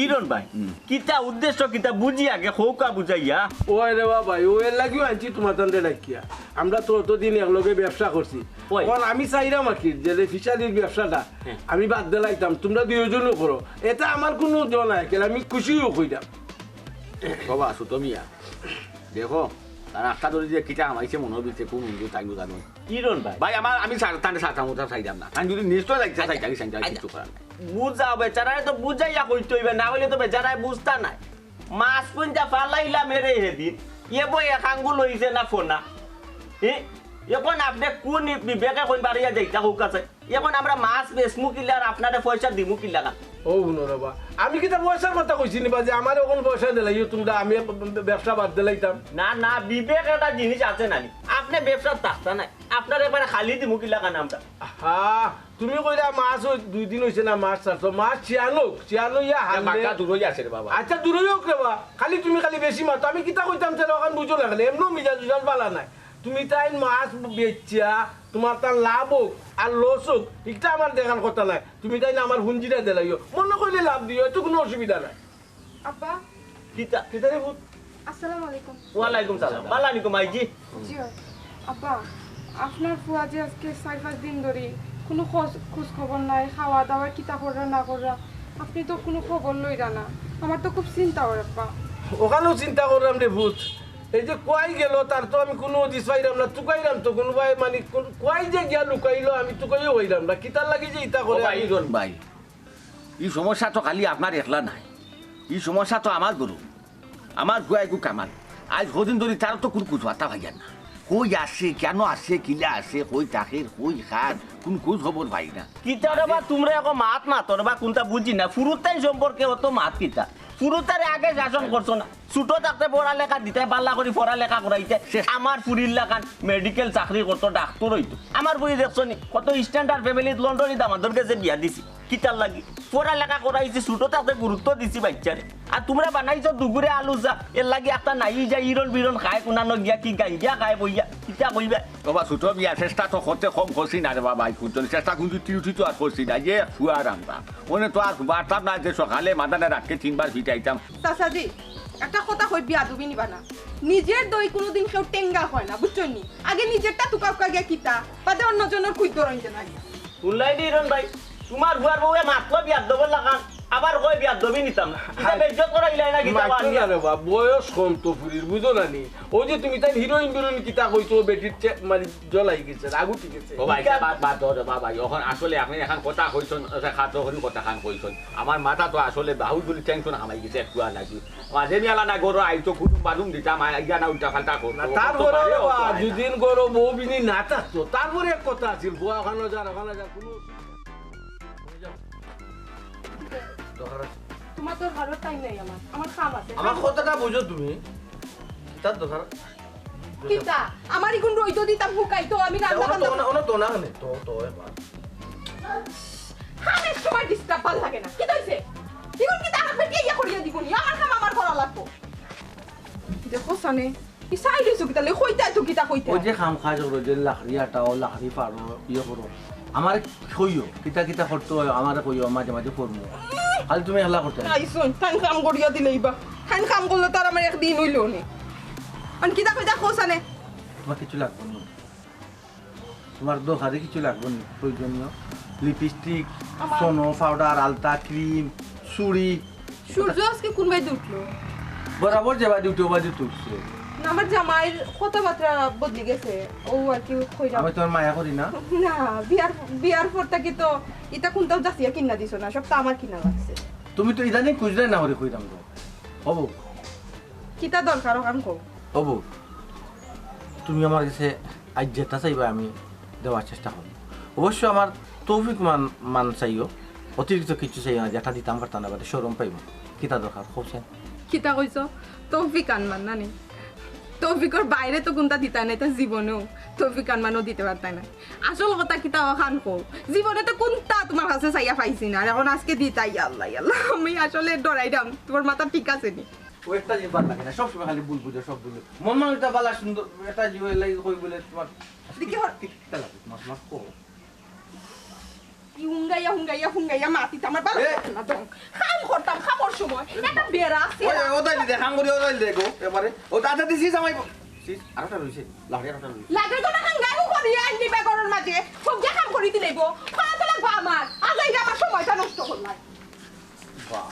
ইরন ভাই, হুম। কিতা উদ্দেশ্য, কিতা বুঝি আগে কউক্কা বুঝাইয়া। ওই রে বাবা, ও এর লাগিও আনছি তুমার তানরে ডাকিয়া। আমরা তো অতদিন একলগে ব্যবসা করছি। ওই। অখন আমি চাইরাম আর কি, যে ফিশারির ব্যবসাটা হ্যাঁ। আমি বাদ দিলাইতাম, তুমরা দুইজনও করো। এতে আমার কুনু জ নাই, কেন আমি খুশিও কইরাম। বাবা, সুতো মিয়া, দেখো, তার আটটা ধরে যে কিতা হামাইছে মনে হইছে, কোন উন্দু তাই জানো। ইরন ভাই। ভাই, আমার, আমি সার-, তানরে সারতাম, ওটা চাইরাম না। তান যদি নিশ্চয় লাগছে, আচ্ছা, চাইতে আমি চাইতে আচ্ছা। কিছু করার নাই। বুঝাও বেচারারে তো বুঝাইয়া কইতে অইবে, না অইলে তো বেচারায় বুঝতা নায়। মাছ কুনটা ফালাইলাম এরে হেদিন, এ বই এক আঙ্গুল অইছে না ফোনা। এ, অখন আপনে কুন বিবেকে কইন বাড়িয়া যাইতা কউক্কা চাই? অখন আমরা মাছ বেচমু কিলা আর আপনারে পয়সা দিমু কিলা খান? ও হুনো রে বা, আমি কিতা পয়সার কথা কইছি নি বা যে আমারে অখন পয়সা দিলাইও তুমরা, আমি ব্যবসা বাদ দিলাইতাম? না, না, বিবেক একটা জিনিস আছে না নি? আপনে ব্যবসাত থাকতা নায়, আপনারে একবারে খালি দিমু কিলা খান আমরা? হা, তুমি কইলা মাছ ওই দুই দিন অইছে না মাছ ছাড়ছো, মাছ শিয়ান অউক, শিয়ান অইয়া হারলে বাক্কা দূরই আছে রে বাবা। আচ্ছা, দূরই অউক রে বা, খালি তুমি খালি বেশি মাতো। আমি কিতা কইতাম চাইরাম অখান বুঝো না, খালি এমনেও মিজাজ উজাজ বালা নায়। তুমি তাইন মাছ বেচিয়া তুমার তান লাভ অউক আর লস অউক, ইটা আমার দেখার কথা নায়। তুমি তাইন আমার হুঞ্জিটা দিলাইও, মনো কইলে লাভ দিও, এতে কুনু অসুবিধা নাই। আব্বা। কিতা? কিতা রে পুত? আসসালামু আলাইকুম। ওয়ালাইকুম সালাম। বালা নি গো মাইজি? জি অয়। আব্বা, আপনার ফুয়া যে আজকে চাইর পাঁচ দিন ধরি কুনু খোঁজ, খোঁজ খবর নাই, খাওয়া দাওয়া কিতা কররা না কররা, আপনে তো কুনু খবর লইরা না। আমার তো খুব চিন্তা অয় আব্বা। অখানও চিন্তা কররাম রে পুত। এই যে কই গেল, তার তো আমি কুনু হদিস পাইরাম না, তুকাইরাম তো কুনুবায়, মানে, কুন-, কই যে গিয়া লুকাইলো, আমি তুকাইও পাইরাম না। কিতার লাগি যে ইতা করে ও ভাই, আমি ইরন ভাই, ই সমস্যা তো খালি আপনার একলা নায়, ই সমস্যা তো আমার গরু, আমার ফুয়া এগু কামাল। আইজ কদিন ধরি তার তো কুনু খোঁজ বার্তা পাইয়ার না। কই আছে, কেনে আছে, কিলা আছে, কই থাকের, কই খার, কুনু খোঁজ খবর পাই না। কিতা রে বা, তুমরা একো মাত মাতো রে বা, কুনটা বুঝি না। ফুরুতাইন সম্পর্কে অত মাত কিতা? ফুরুতারে আগে শাসন করছো না। ছোট থাকতে পড়ালেখা দিতায়, বালা করি পড়ালেখা করাইতায়। শেষ। আমার ফুরির লাখান মেডিকেল চাকরি করতো, ডাক্তর অইতো। আমার ফুরি দেখছো নি, কত standard family-ত লন্ডনি দামান্দর গেছে বিয়া দিছি। কিতার লাগি? পড়ালেখা করাইছি, ছোট থাকতে গুরুত্ব দিছি বাইচ্চারে। আর তুমরা বানাইছো দুগুরে আলু চা, এর লাগি একটা নাই যায়, ইরন বিরন খায়, কুনানো গিয়া কি গাঞ্জা খায় বইয়া, কিতা কইবা? ও বা ছোট মিয়া, চেষ্টা তো করতে কম করছি না রে বাবা, এই পর্যন্ত চেষ্টা কিন্তু ত্রুটি তো আর করছি না, যে ফুয়ার আমরা। অনে তো আর পারতাম না যে সকালে মাদানে রাতকে তিনবার ফিটাইতাম। চাচাজি, একটা কথা কই, বেয়াদবি নিবা না। নিজের দই কুনুদিন কেউ টেঙ্গা কয় না, বুঝছো নি? আগে নিজেরটা তুকাউক্কা গিয়া কিতা, বাদে অন্য জনর খুইত ধরইন যে নাই। হুনলায় নি ইরন ভাই, তুমার ফুয়ার বউয়ে মাতলো বেয়াদবর লাখান, আবার কয় বেয়াদবি নিতাম না। ইটা বেইজ্জত করাইলায় না কিতা মাতলো বানিয়া? না রে বা, বয়স কম তো ফুরির, বুঝো না নি? ওই যে তুমি তাইন হিরোইন বিরোইন কিতা কইছো, বেটির চে-, মানে জ্বলাই গেছে, রাগ উঠি গেছে। ও ভাই, ইটা বাদ, বাদ দেও রে বাবা, অখন আসলে আপনে এখান কথা কইছইন, আচ্ছা, খাটো করি কথা খান কইছইন। আমার মাথা তো আসলে বাহুগুলি tension হামাই গেছে একটু আর লাগি। মাঝে মিয়ালা না গরো আইতো কুটুম বাদুম দিতাম, আই-, আইয়া না উল্টা পাল্টা করতো। না, ও তো তারপরে পারে, ও বাবা, তো পারে না। দুদিন গরো বউ বিনি না থাকতো, তারপরে এক কথা আছিল, বউ ওখানে যার, ওখানে যার, কুনু দরকার আছে। তোমার দরকারও টাইম নাই আমার, আমার কাম আছে। আমার কথাটা বুঝো তুমি, তার দরকার। কিতা? আমার ইগুন রইদো দিতাম হুকাইতো, আমি রান্না অনো তো, বান্না অনো, অনো তো না, তো, তো এবার। হানের সময় ডিস্টার্ব ভালা লাগে না। কিতা অইছে? ইগুন কিতা আমার বেটিয়ে ইয়া করিয়া দিবো নি? আমার কাম আমার করা লাগবো। দেখো সানে, ই সাইড অইছো কিতা লাগি? কইতায় তো কিতা কইতায়? ওই যে কাম কাজ করো, যে লাকড়ি আটাও, লাকড়ি পাড়ো, ইয়ে করো। আমারে কইও, কিতা কিতা করতে অয়, আমারে কইও, মাঝে মাঝে করমু। খালি তুমি একলা করতে না। আইসুন, তাইন কাম করিয়া দিলেইবা। তাইন কাম করলে তো আর আমার একদিন অইলো নে। আন কিতা কইতা কও সানে? তোমার কিছু লাগবো না। তোমার দরকারি কিছু লাগবো নি? প্রয়োজনীয় লিপস্টিক, আমার সোনো, পাউডার, আলতা, ক্রিম, চুড়ি। সূর্য আজকে কোন বায়দি উঠলো? বরাবর যে বায়দি উঠে, ও বায়দি উঠছে। না, আমার জামাইর কথাবার্তা বদলি গেছে, ও আর কি কইরা। আমি তোমার মায়া করি না। না, বিয়ার, বিয়ার পর থাকি তো ইতা কোনটাও যাচিয়া কিনা দিছো না, সব তো আমার কিনা লাগছে। তুমি তো ইদানিং খুঁজলে না ওরে কইতাম তো। হবো। কিতা দরকার ওখান কও? হবো। তুমি আমার গেছে আইজ যেটা চাইবা আমি দেওয়ার চেষ্টা করমু। অবশ্য আমার তৌফিক মান, মান চাইও, অতিরিক্ত কিছু চাইও না, যেটা দিতাম পারতাম না, বাদে শরম পাইমু। কিতা দরকার, কও চাইন? কিতা কইছো? তৌফিক আনমান না নি? তৌফিকর বাইরে তো কোনটা দিতায় না, ইতা জীবনেও তৌফিক আনমানও দিতে পারতায় না। আসল কথা কিতা ওখান কও? জীবনে তো কোনটা তোমার কাছে চাইয়া পাইছি না, আর এখন আজকে দিতায়, ইয়া আল্লাহ, ইয়া আল্লাহ, আমি আসলে ডরাইরাম, তোমার মাথা ঠিক আছে নি? ও একটা জিনিস ভালা লাগে না, সবসময় খালি ভুল বুঝে, সব ভুল। মন মানুষটা ভালা সুন্দর, একটা জিনিস লাগে কই বলে তোমার দেখি হর- কিতা লাগে তোমার, তোমার কও। ই হুঙ্গাইয়া, হুঙ্গাইয়া, হুঙ্গাইয়া মাতিতে আমার ভালা এ! লাগে না তো। কাম করতাম, কামর সময় একটা বেড়া আছে। ওই, ওটাই দিতে, কাম করি, ওটাই দে গো, এবারে। ও দাদা দিছি জামাই। সিস, আরোটা রইছে, লাড়ি আরোটা রইছে। লাগে তো না, হুঙ্গাই করিয়া আনলি বেগরর মাঝে। সব যে কাম করি দিলে গো, করা তো লাগবো আমার। আজ এই যে আমার সময়টা নষ্ট করলাই। বাহ।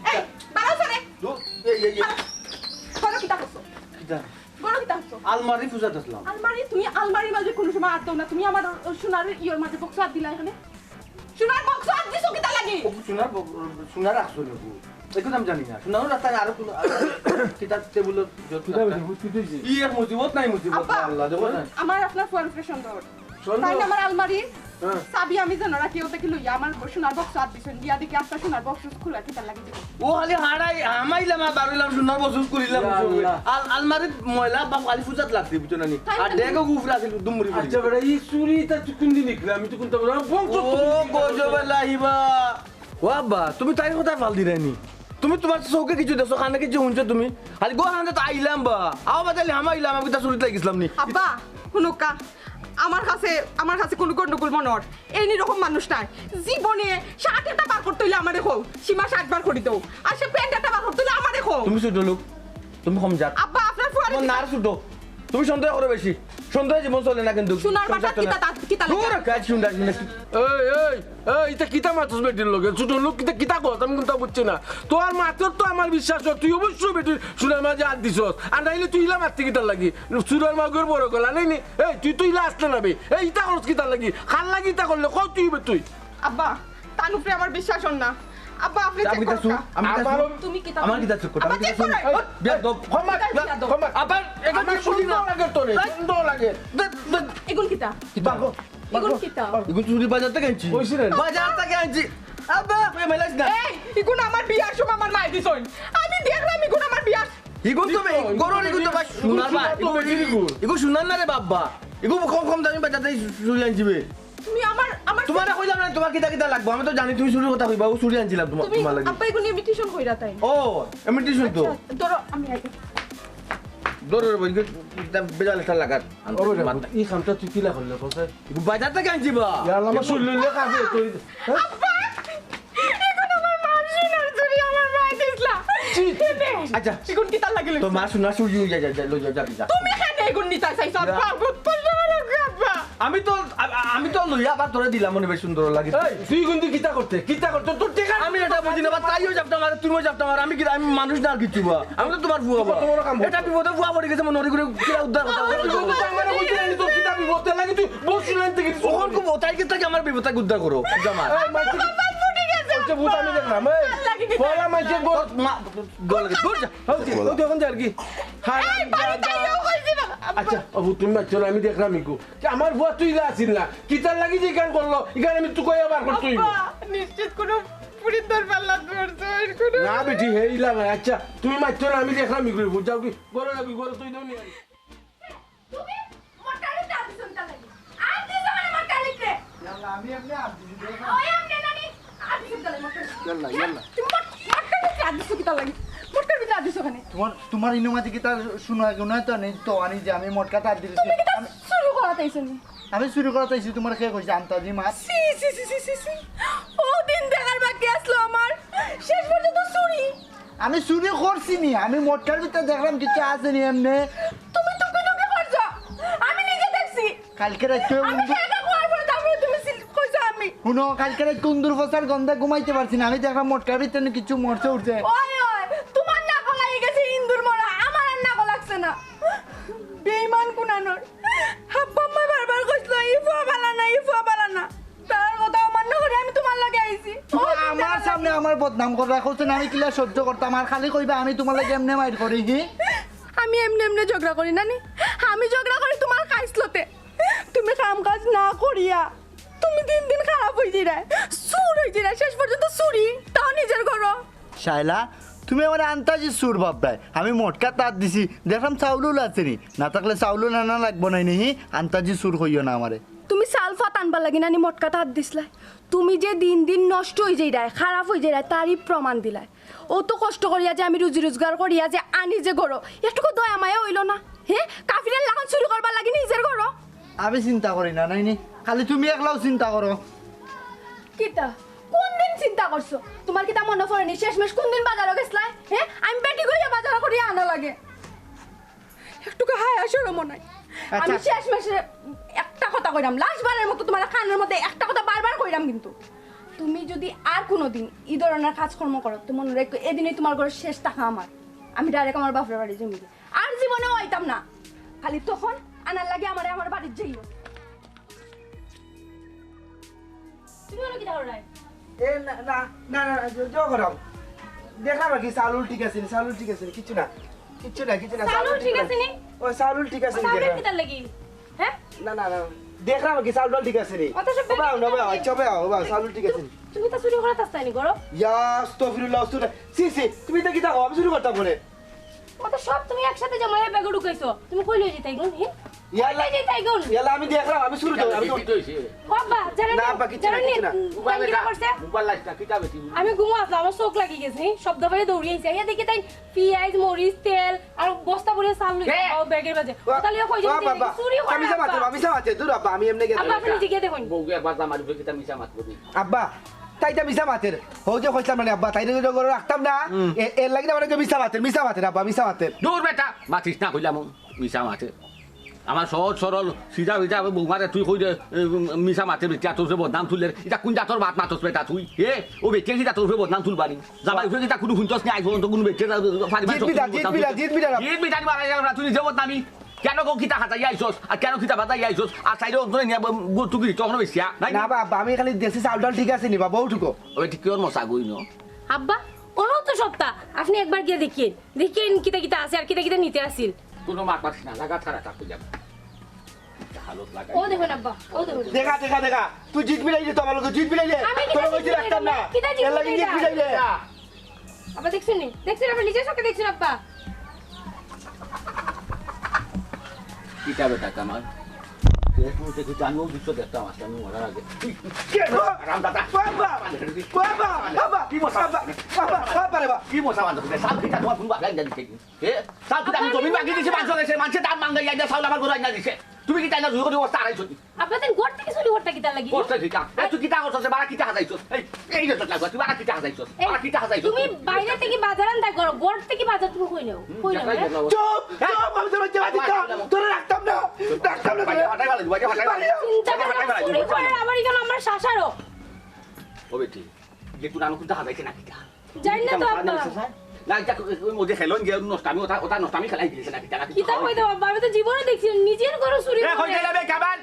এই, বাড়াও সরে। দূর, এই, এই, এই। বাড়াও। ঘরো কিতা করছো? কিতা? ঘরো কিতা করছো? আলমারি পূজাত আসলাম। আলমারি? তুমি আলমারির মাঝে কোনো সময় আত দাও না। তুমি আমার সোনার ইয়ের মাঝে বক্স আত দিলা এখানে। সোনার বক্স আত দিছো কিতা লাগি? ও, সোনার বক-, সোনার আসলে গো। এখন আমি জানি না। সোনারও রাস্তায় আরো কোনো, আরো কিতা টেবুলর যত কিতা রাস্তা। হইছে? কিতা হইছে? ই এক মুসিবত নাই মুসিবত, আব্বা, আল্লাহ, দেখো না। আমার আপনার ফুয়ার উপরে সন্দেহ। সন্দেহ? তাই না আমার আলমারির হ্যাঁ। চাবি আমি জানো রাখি, ওটা কি লইয়া আমার সোনার বক্স আত দিছেন, দিয়া দেখি আপনার সোনার বক্স খোলা কিতা লাগি দিল। ও খালি হারাই, হামাইলাম আর বারইলাম, সোনার বক্স খুলিলাম। ইয়া আল্লাহ। আল-, আলমারির ময়লা বা খালি পূজাত লাগছে, বুঝছো না নি? তাই আর না। ডেগো গুফরা আছিল, দুমুরি আচ্ছা, বেটা, ই চুরি ইতা তুই কোন দিন নিকলে? আমি তো কোনটা বললাম, বল তো ও, তুমি কি গজবে করছো? লাহিবা। ও আব্বা, তুমি তাইর কথা ফাল দিরায় নি? তুমি তোমার চোখে কিছু দেখছো, কানে কিছু শুনছো তুমি? খালি গো হাতে তো আইলাম বা। আও বাজালি হামাইলাম, আমি কিতা চুরিত লাগিছিলাম নি? আব্বা, হুনুক্কা, আমার কাছে, আমার কাছে কোনো গন্ডগোল মনে হয়। এই নি রকম মানুষ নাই। জীবনে শার্ট একটা বার করতে হইলে আমারে কও। সীমা শার্ট বার করি দাও। আর সে প্যান্ট একটা বার করতে হইলে আমারে কও। তুমি ছোট লোক, তুমি কম যাক। আব্বা, আপনার ফুয়ারে তোমার নার ছোট। তুমি সন্দেহ করো বেশি। সন্দেহ জীবন চলে না কিন্তু। সোনার সংসার বাটা চলে কিতা না। তা-, কিতা দূর লেখা? কাজ শুন, রাখ, শুন, রাখ। এই, এই, এই, ইতা কিতা মাতস বেটির লগে? ছোট লোক কিতা, কিতা কস? আমি কোনটা বুঝছি না। তোর মাতর তো আমার বিশ্বাস হয়, তুই অবশ্যই বেটির সোনার মাঝে হাত দিছস। আর নাইলে তুই ইলা মারতে কিতার লাগি? চুরার মাগুর বড় গলা নেই নি? এই, তুই তো ইলা আসলে না বে। এই, ইতা করস কিতার লাগি? কার লাগি ইতা করলে? কও তুই বে তুই। আব্বা, তান উপরে আমার বিশ্বাস হন না। আব্বা, আপনি আমি চেক কিতা করুন চুর? না। আমি কিতা আমারও চুর? তুমি কিতা আমার চুর? কিতা চুর? আব্বা, আমি কিতা চেক চুর? করো। এই, বেয়াদব। ক্ষমা, কিতা বেয়াদব? ক্ষমা। আবার এটা আমার তো সন্দেহ সন্দেহ লাগে তোরে, এই, সন্দেহ লাগে। দে, দে। এগুন কিতা? কিতা? বাগো, এগুন বাগো, কিতা? বাগো। এগুন চুরি বাজার থেকে আনছি। কইছি রে। বাজার থেকে আনছি। আব্বা, ওই মেলাস না। এই, এগুন আমার বিয়ার সময় আমার মাই দিছইন। আমি দেখলাম এগুন আমার বিয়ার। এগুন তো বে-, এগুন গরুর এগুন তো বা সোনার বা, সোনার তো এগুন বেশি এগুন। এগুন সোনার না রে বাবা। এগুন কম, কম দামি বাজার থেকে চুরি আনছি বে। তুমি আমার, আমার তোমারে কইলাম না, তোমার কিতা কিতা লাগবো? আমি তো জানি তুমি চুরির কথা কইবা, ও চুরি আনছিলাম তোমার, তুমি তোমার লাগি। আব্বা এগুন ইমিটেশন কইরা তাই? ও, ইমিটেশন তো। আচ্ছা, ধরো, আমি আগে। ধরো রে ভাই, এটা বেজাল একটা লাগার। ও বেটা, মাথা। এই কামটা তুই কিলা করলে, কও চাই? এগুন বাজার থেকে আনছি বা। ইয়ার আমার শরীর লইলে কাছে তুই, হ্যাঁ? আব্বা! এগুন আমার মার সোনার চুরি, আমার মাই দিছলা। ছি। আচ্ছা। এগুন কিতার লাগি লইছো? তো মা সোনার চুরি হয়ে যায়, যায়, যায়, লই যাও, যাবি, যা। তুমি কেনে এগুন নিতা চাইছো? ইয়া। আব্বা, বহুত পয়সা হলো গো, আব্বা। আমি তো, আ-, আ-, আমি তো লইয়া আবার তোরে দিলাম, মনে বেশ সুন্দর লাগে। এই, তুই কিন্তু কিতা করতে? কিতা করতে? তোর টেকা আমি এটা বুঝি না, বা তাইও যাবতাম আর তুমিও যাবতাম আর আমি কি, আমি মানুষ না আর কিচ্ছু বা। আমি তো তোমার ফুয়া বা। তোমার কাম এটা বিপদে ফুয়া পড়ে গেছে, মনে করি কিলা উদ্ধার করতে হবে। তুই তো আমারে কইতে জানি তোর কিতা বিপদ, তার লাগি তুই বস শুনাইতে গেছিস। ওখান খুব ওটাই কি থাকে আমার বিপদ থেকে উদ্ধার করো, জামা। এই, মাইকে কি? কপাল ফুটি গেছে। ওই যে ভূত আমি দেখলাম, এই, আল্লাহ কি দিছে? পয়লা মাইকে গো-, মা, দল লাগে, দূর যা। হচ্ছে, ওই তো এখন যার কি? হায়, এই, বাড়িতে আইও, কইছি। আচ্ছা, অবু, তুমি মাতিও না, আমি দেখরাম ইগু। আমার ফুয়া তো ইলা আছিল না, কিতার লাগি যে ইখান করলো, ইখান আমি তো কইয়া বার করতে অইবো। আব্বা, নিশ্চিত কুনু ফুরিন্তর পাল্লাত পড়ছে, কুনু না বেটি, হে ইলা নায়। আচ্ছা, তুমি মাতিও না, আমি দেখরাম ইগু। যাও গি, ঘরো যাও গি, ঘরো তুই দেও নি। তুমি মটকার ভিতরে আত দিছো কিতার লাগি? আত দিছো কেনে মটকার ভিতরে? ইয়াল্লা, আমি এমনে আত দিছি, দেখো। ওই এমনে নানি, আত দিছো কিতার লাগি মটকার ভিতরে? ইয়াল্লা, ইয়াল্লা। তুমি মট-, মটকার ভিতরে আত দিছো কিতার লাগি? মটকার ভিতরে আত দিছো কেনে? তোমার, তোমার ইনো মাঝে কিতা শুনো আগে নয় তো, নেই তো, আনি যে আমি মটকাত আত দিছি। তুমি কিতা আমি চুরি করাত আইছো নি? আমি চুরি করাত আইছি, তোমার কে কইছে আন্তাজি মাত? ছি, ছি, ছি, ছি, ছি, ছি। ও দিন দেখার বাকি আসলো আমার, শেষ পর্যন্ত চুরি। আমি চুরি করছি নি, আমি মটকার ভিতরে দেখরাম কিছু আছে নি এমনে। তুমি টুকি টুকি করছো, আমি নিজে দেখছি। কালকে রাইতে আমি উন্দু- একা খাওয়ার পরে তারপরে তুমি সিল-, কইছো আমি। হুনো, কালকে রাইতে উন্দুর ফসার গন্ধে ঘুমাইতে পারছি না, আমি দেখরাম মটকার ভিতরে নি কিছু মরছে উঠছে। ওই, ওই, তোমার নাকো লাগি গেছে ইন্দুর মরা, আমার আর নাকো লাগছে না। বেইমান কুনানোর। হাব্বা আম্মায় বারবার কইছিল, "ই ফুয়া বালা না, ই ফুয়া বালা না।" তার কথা অমান্য করি আমি তোমার লগে আইছি। ও তুমি আমার সামনে আমার বদনাম কররায়, কইছো না আমি কিলা সহ্য করতাম, আর খালি কইবা আমি তোমার লগে এমনে মাইর করি, হি? আমি এমনে এমনে ঝগড়া করি না নি, আমি ঝগড়া করি তোমার খাইছলতে। তুমি কাম কাজ না করিয়া তুমি দিন দিন খারাপ অই যাইরায়, চুর অই যাইরায়, শেষ পর্যন্ত চুরি, তাও নিজের ঘরো। শায়লা, তুমি আমারে আন্তাজি চুর ভাবরায়। আমি মটকাত আত দিছি, দেখরাম চাউল উল আছে নি। না থাকলে চাউল উল আনা লাগবো নায় নি, হি? আন্তাজি চুর কইও না আমারে। তুমি চাউল ফাত আনবার লাগি না নি মটকাত আত দিছলায়? তুমি যে দিন দিন নষ্ট অই যাইরায়, খারাপ অই যাইরায়, তারই প্রমাণ দিলায়। অত কষ্ট করিয়া যে আমি রুজি রোজগার করিয়া যে আনি যে ঘরো, একটুকু দয়া মায়া অইলো না? হে, কাফিরের লাখান চুরি করবার লাগি নিজের ঘরো। আমি চিন্তা করি না, নায় নি? খালি তুমি একলাউ চিন্তা করো। কিতা? কুনদিন চিন্তা করছো? তোমার কিতা মনো পড়ে নি? শেষমেশ কুনদিন বাজারো গেছলায়? হে, আমি বেটি কইয়া বাজার করিয়া আনা লাগে। একটুকু হায়া শরমও নাই। আচ্ছা। আমি শেষমেশে একটা কথা কইরাম, লাস্ট বারের মতো তোমার কানের মধ্যে একটা কথা বারবার কইরাম কিন্তু। তুমি যদি আর কুনুদিন ই ধরনের কাজকর্ম করো, তো মনো রাখিও, এদিনই তোমার ঘরো শেষ থাকা আমার। আমি direct আমার বাপের বাড়ি যাইমু। আর জীবনেও আইতাম না। খালি তখন আনার লাগি আমারে আমার বাড়িত যাইও। তুমি অনো কিতা কররায়? এ না, না, না, না, না, জো, জো করাও। দেখরাম আর কি, চাউল ঠিক আছে নি, চাউল ঠিক আছে নি, কিচ্ছু না। কিচ্ছু না, কিচ্ছু না, চাউল চাউল ঠিক ঠিক আছে আছে নি? ও, চাউল ঠিক আছে নি, চাউল দেখরাম। কিতার লাগি? হ্যাঁ? না, না, না, দেখরাম আর কি, চাউল টাউল ঠিক আছে নি। অত সব ও বাবা, না, বাবা, আচ্ছা, বাবা, বাবা, চাউল ঠিক আছে নি। তুমি তো চুরি করাত আছলায় নি ঘরো। ইয়া, আস্তাগফিরুল্লাহ, আস্তাগফিরুল্লাহ। ছি, ছি, তুমি ইতা কিতা কও? আমি চুরি করতাম কেনে? অত সব তুমি একসাথে জমাইয়া ব্যাগো ঢুকাইছো। তুমি কই লই যাইতায় ইগুন, হি? ইয়াল্লা, কই লই যাইতায় ইগুন? ইয়াল্লা, আমি দেখরাম, আমি চুরি করতাম, আমি তো কি হইছে? ও আব্বা, জানো না, নি? আব্বা, কিচ্ছু না, জানো নি? কিচ্ছু না। তাই কিতা করছে? মোবাইল লাইট না, কিতা বেটি? আমি ঘুমো আছলাম, আমার চোখ লাগি গেছে, হি? শব্দ পাইয়া দৌড়ি আইছি। আইয়া দেখি তাইন পিয়াজ, মরিচ, তেল আর বস্তা ভরিয়া চাউল লইছে। কে? ও ব্যাগের মাঝে। ও, ওটা লইয়া কই ও যাইতে বাবা, দেখি? চুরি করে মিছা মাতে, আব্বা। মিছা মাতে, দূর আব্বা, আমি এমনে গেলাম। আব্বা, আপনি জিগিয়া দেখুন। বউয়ে একবার জামার উপরে কিতা মিছা মাত করি। আব্বা, তাইতা মিছা মাতের। হউ যে কইছলাম না নি আব্বা, তাইরে ঘরো রাখতাম না। হুম। এ-, এর লাগি না মানে মিছা মাতের, মিছা মাতের আব্বা, মিছা মাতের। দূর বেটা, মাতিস না কইলাম, মিছা মাতের। আমার সহজ সরল সিধা সিধা বউমারে তুই কইরে, এ, মিছা মাতের বেটা, তোর উপরে বদনাম তুললের। ইটা কুন জাতর মাত মাতস বেটা তুই? এ, ও বেটিয়ে কিতা তোর উপরে বদনাম তুলবানি? জামাইর উপরে কিতা কুনু হুনছস নি আইজ পর্যন্ত কুনু বেটিয়ে ফারিবার জিত বিটা, জিত বিটা, জিত বিটা। জিত বিটা নি মারা যাও না, তুই নিজে বদনামি। কেনে গো কিতা হাতাইয়া আইছস? আর কেনে কিতা বাতাইয়া আইছস? আর চাইরে অন্তরে নিয়া ব-, ব-, তুই কি তখনও বেশিয়া? নাই? না বা আব্বা, আমি খালি দেখছি চাউল টাউল ঠিক আছে নি বা, বউটুকু। ওই ঠিক কিওর মশা গই ন? আব্বা, অনো তো সবতা। আপনি একবার গিয়া দেখিন। দেখিন কিতা কিতা আছে আর কিতা কিতা নিতে আছিল। কুনু মাত মাতিস না, লাগা ছাড়া থাক তুই যা। হালত লাগা। ও দেখুন আব্বা, ও দেখুন। দেখা, দেখা, দেখা। তুই জিত বিলাই দে তো আমার লগে, জিত বিলাই দে। আমি কিতা তোর জিত কইছি বিলাই রাখতাম দে? না। কিতা জিত এর লাগি বিলাই জিত দে? বিলাই দে। আব্বা দেখছইন নি? দেখছইন, আপনি নিজের চোখে দেখছইন আব্বা। কিতা বেটা কামাল? তুই একটু দেখি জানবো, দুশো দেখতাম আসলে আমি মরার আগে। কেন? আরাম দাদা। বাবা! বাবা! বাবা! কি মশা? বাবা! বাবা! বাবা রে বাবা! কি মশা বান্ধব? সাত কিতা তোমার ফোন বাগাই না দিছে কি? এ? সাত কিতা আমি জমিন বাগি দিছি, মাংস গেছে, মাংসের দাম মাঙ্গাই যায় না, চাউল আমার ঘরে আইনা দিছে। তুমি কি তাই না জুড়ি করে বস্তা আড়াইশো? আব্বা, তাইন ঘর থাকি চুরি করতা কিতার লাগি? করতে কিতা? এ, তুই কিতা করছস? বাড়া কিতা হাজাইছস? এই, এই যে তোর লাগা, তুই বাড়া কিতা হাজাইছস? এই, বাড়া কিতা হাজাইছস? তুমি বাইরে থাকি বাজার আনতা করো, ঘর থাকি বাজার তুমি কই নেও? হুম, কই নেও, দেখাই হ্যাঁ? গেল। চুপ! হ্যাঁ? চুপ! আমি তোর বাচ্চা বাচ্চা। তোরে রাখতাম না! রাখতাম না তোরে! বাইরে হাঁটাই ভালো, বাইরে হাঁটাই ভালো। চিন্তা বাইরে হাঁটাই ভালো। চুরি করার আবার এখানে আমার শাসারও। ও বেটি, যে তুই রানো কুনটা হাজাইছে না কিতা? জানি না তো, আব্বা। না, এটা ওই মধ্যে খেলন যে নষ্টামি, ওটা, ওটা নষ্টামি খেলাই দিয়েছে নাকি? তারা কিছু কিতা খাওয়াই কইতাম, আব্বা? আমি তো জীবনে দেখছি না, নিজের ঘরো চুরি এ, করে। কই গেলে বে, কামাল?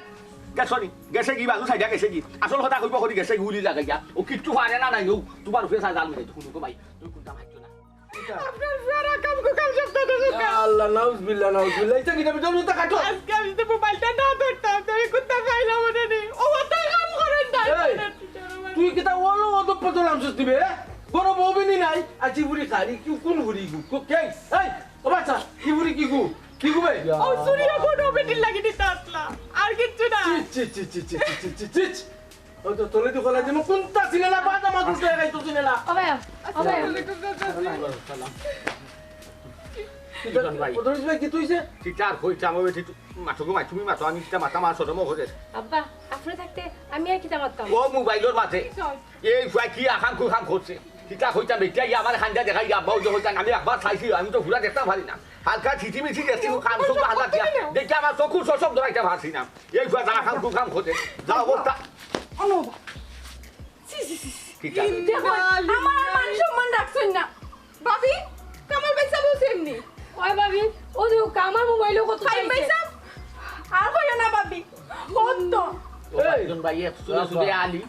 গেছো নি? গেছে কি বাজু সাইডা গেছে কি? আসল কথা কইব করি গেছে কি উলি লাগাইয়া। ও কিচ্ছু পারে না নাই, ও তোমার উপরে সাজা আলু যাইতো, হুনো তো ভাই, তুমি কোনটা মারছো না? আপনার পুরা রাখাম কুখাম সব তো ঢুকা। আল্লাহ, নাউজুবিল্লাহ, নাউজুবিল্লাহ। ইটা কিতা, ইটা কাটো। আজকে আমি তো মোবাইলটা না ধরতাম, তো আমি কুত্তা পাইলাম ওটা নেই। ও ওটা কাম করেন না। এই, তুই কিতা ওলো অত পতলাম সুস্তি বে? বড় বউ বিনি নাই? আজি বুড়ি খালি কি কোন বুড়ি গু? কো-, কে? এই, ও বাচ্চা, কি বুড়ি কি গু? কি গু বে? ও চুরিও কোনো বেটির লাগি দিতে আসলা। আর কিচ্ছু না। ছি, ছি, ছি। ও তো তলে তো গলা দিমু, কোনটা চিনে না, বাদ আমার দুটো একাই তো চিনে না। ও ভাই, ও ভাই। কি কর-, ও ধরিস ভাই, কি তুই যে? কিতা আর কইতাম, ওই ঠিক মাতো গো, তুমি মাতো, আমি কিতা মাতাম আর শরম করে। আব্বা, আপনি থাকতে আমি আর কিতা মাততাম? ও মোবাইলর মাঝে। এই ফুয়া কি আখাম কুখাম করছে। কিতা কইতাম, বেটিয়ে আমার খান্দা দেখাই, আব্বা, ওই যে কইতাম, আমি একবার চাইছি, আমি তো পুরা দেখতাম পারি না। হালকা ছিটি মিটি দেখছি, ও কান সব হালা দিয়া। দেখি আমার চকুর সব ধরাইতে পারছি না। এই ফুয়া যা আখাম কুখাম করছে। যা অবস্থা। অনো বাবা। ছি, ছি, ছি, ছি। কিতা? দেখো, আমার আর মান সম্মান রাখছইন না। ভাবি, কামাল ভাই সাহেব হোসেন নি? ওই ভাবি, ও যে কামাল মোবাইলও কত খাই চাইছে। ভাই সাহেব? আর কইও না ভাবি। ও তো। ও এই, ভাইজন ভাই, এক চুলে চুলে আলি।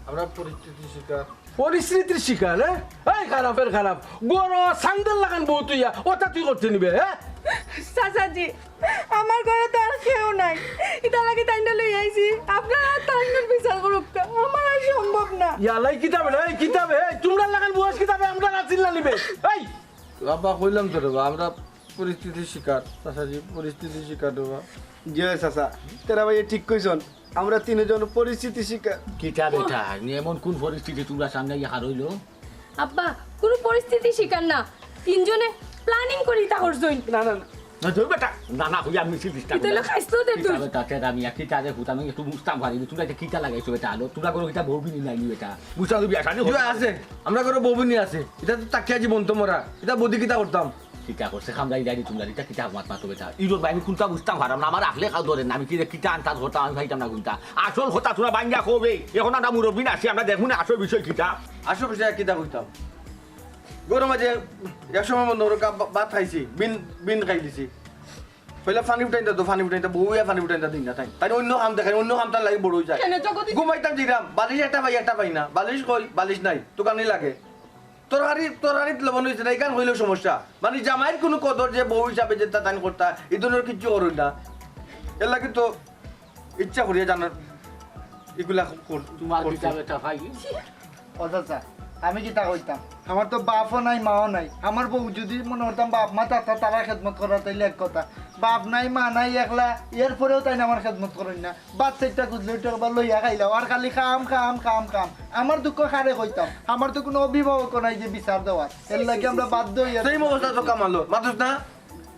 আমরা পরিস্থিতির শিকার। পরিস্থিতির শিকার, হ্যাঁ? এই খারাপের খারাপ। গরো সান্দের লাগান বউ তুইয়া, ওটা তুই করতে নিবে, হ্যাঁ? চাচাজি, আমার ঘরে তো আর কেউ নাই। ইতা লাগি তাইনরে লই আইছি। আপনারা তাইনর বিচার করুক্কা। আমার আর সম্ভব না। ইয়ালাই কিতাবে না, এই কিতাবে, এই তোমরা লাগান বয়স কিতাবে, আমরা রাসিল না নিবে। এই! বাবা, কইলাম তো রে বা, আমরা পরিস্থিতির শিকার, চাচাজি, পরিস্থিতির শিকার রে বা। জি অয় চাচা, তেরা ভাই ঠিক কইছন, আমরা তিনজন পরিস্থিতির শিকার। কিতা বেটা, নি এমন কোন পরিস্থিতি তোমরা সামনে ইয়া হার হইলো? আব্বা, কোনো পরিস্থিতির শিকার না, তিনজনে প্ল্যানিং করি ইতা করছইন। না, না, না। না, ধর বেটা, না, না, হইয়া মিছিল দিস না। ইতা হইলো খাইছলো দে তুই। কিতা বেটা, তেরা মিয়া, কিতা রে ফুত, আমি একটু বুঝতাম পারি নি, তোমরা ইতা কিতা লাগাইছো বেটা, আলো, তোমরা করো কিতা বউ বিনি নাই নি বেটা, বুঝতাম তো বিয়া শাদী ইয়া আছে, আমরা করো বউ বিনি আছে, ইতা তো তাকিয়া জীবন্ত মরা, ইতা বদি কিতা করতাম? কিতা করছে, খামড়াই যায়নি তোমরা, ইতা কিতা মাত মাতো বেটা, ইরোর ভাই আমি কোনটা বুঝতাম পারাম না, আমার আখলে খাও ধরে না, আমি কি রে, কিতা আন্তাজ করতাম, আমি পাইতাম না কোনটা। আসল কথা তোমরা বাঙ্গা কবে, এখন আমরা মুরব্বি না আছি, আমরা দেখমু না আসল বিষয় কিতা। আসল বিষয় কিতা কইতাম? গরম আছে, এক সময় মনে করো কা-, বা-, ভাত খাইছি, বিন, বিন খাই দিছি। কইলা পানি উঠাইতা তো, পানি উঠাইতা, বউয়া পানি উঠাইতা দিন না তাই। তাই অন্য কাম দেখাই, অন্য কামটা লাগি বড় হয়ে যায়। কেনে জগদীশ? ঘুমাইতাম দিলাম, বালিশ একটা পাই, একটা পাই না। বালিশ কই? বালিশ নাই, দোকানে লাগে। তরকারি, তরকারিত লবণ হইছে না, ইখান হইলেও সমস্যা। মানে জামাইর কোনো কদর যে বউ হিসাবে যে তা তান করতা, এই ধরনের কিচ্ছু করই না। এর লাগি তো ইচ্ছা করিয়া জানার ইগুলা কর-, তোমার করতে। কিতাবে তা ভাই? ও চাচা, আমি কিতা কইতাম? আমার তো বাপও নাই, মাও নাই। আমার বউ যদি মনে করতাম বাপ মা থাকতা, তারা খেদমত করা, তাইলে এক কথা। বাপ নাই, মা নাই, একলা, এরপরেও তাইন আমার খেদমত করইন না। বাচ্চাটা খুঁজলে একটু একবার লইয়া খাইলাও, আর খালি কাম, কাম, কাম, কাম। আমার দুঃখ কারে কইতাম? আমার তো কোনো অভিভাবকও নাই যে বিচার দেওয়ার। এর লাগি আমরা বাধ্য হইয়া সেই অবস্থা তো কামালো, মাতুস না?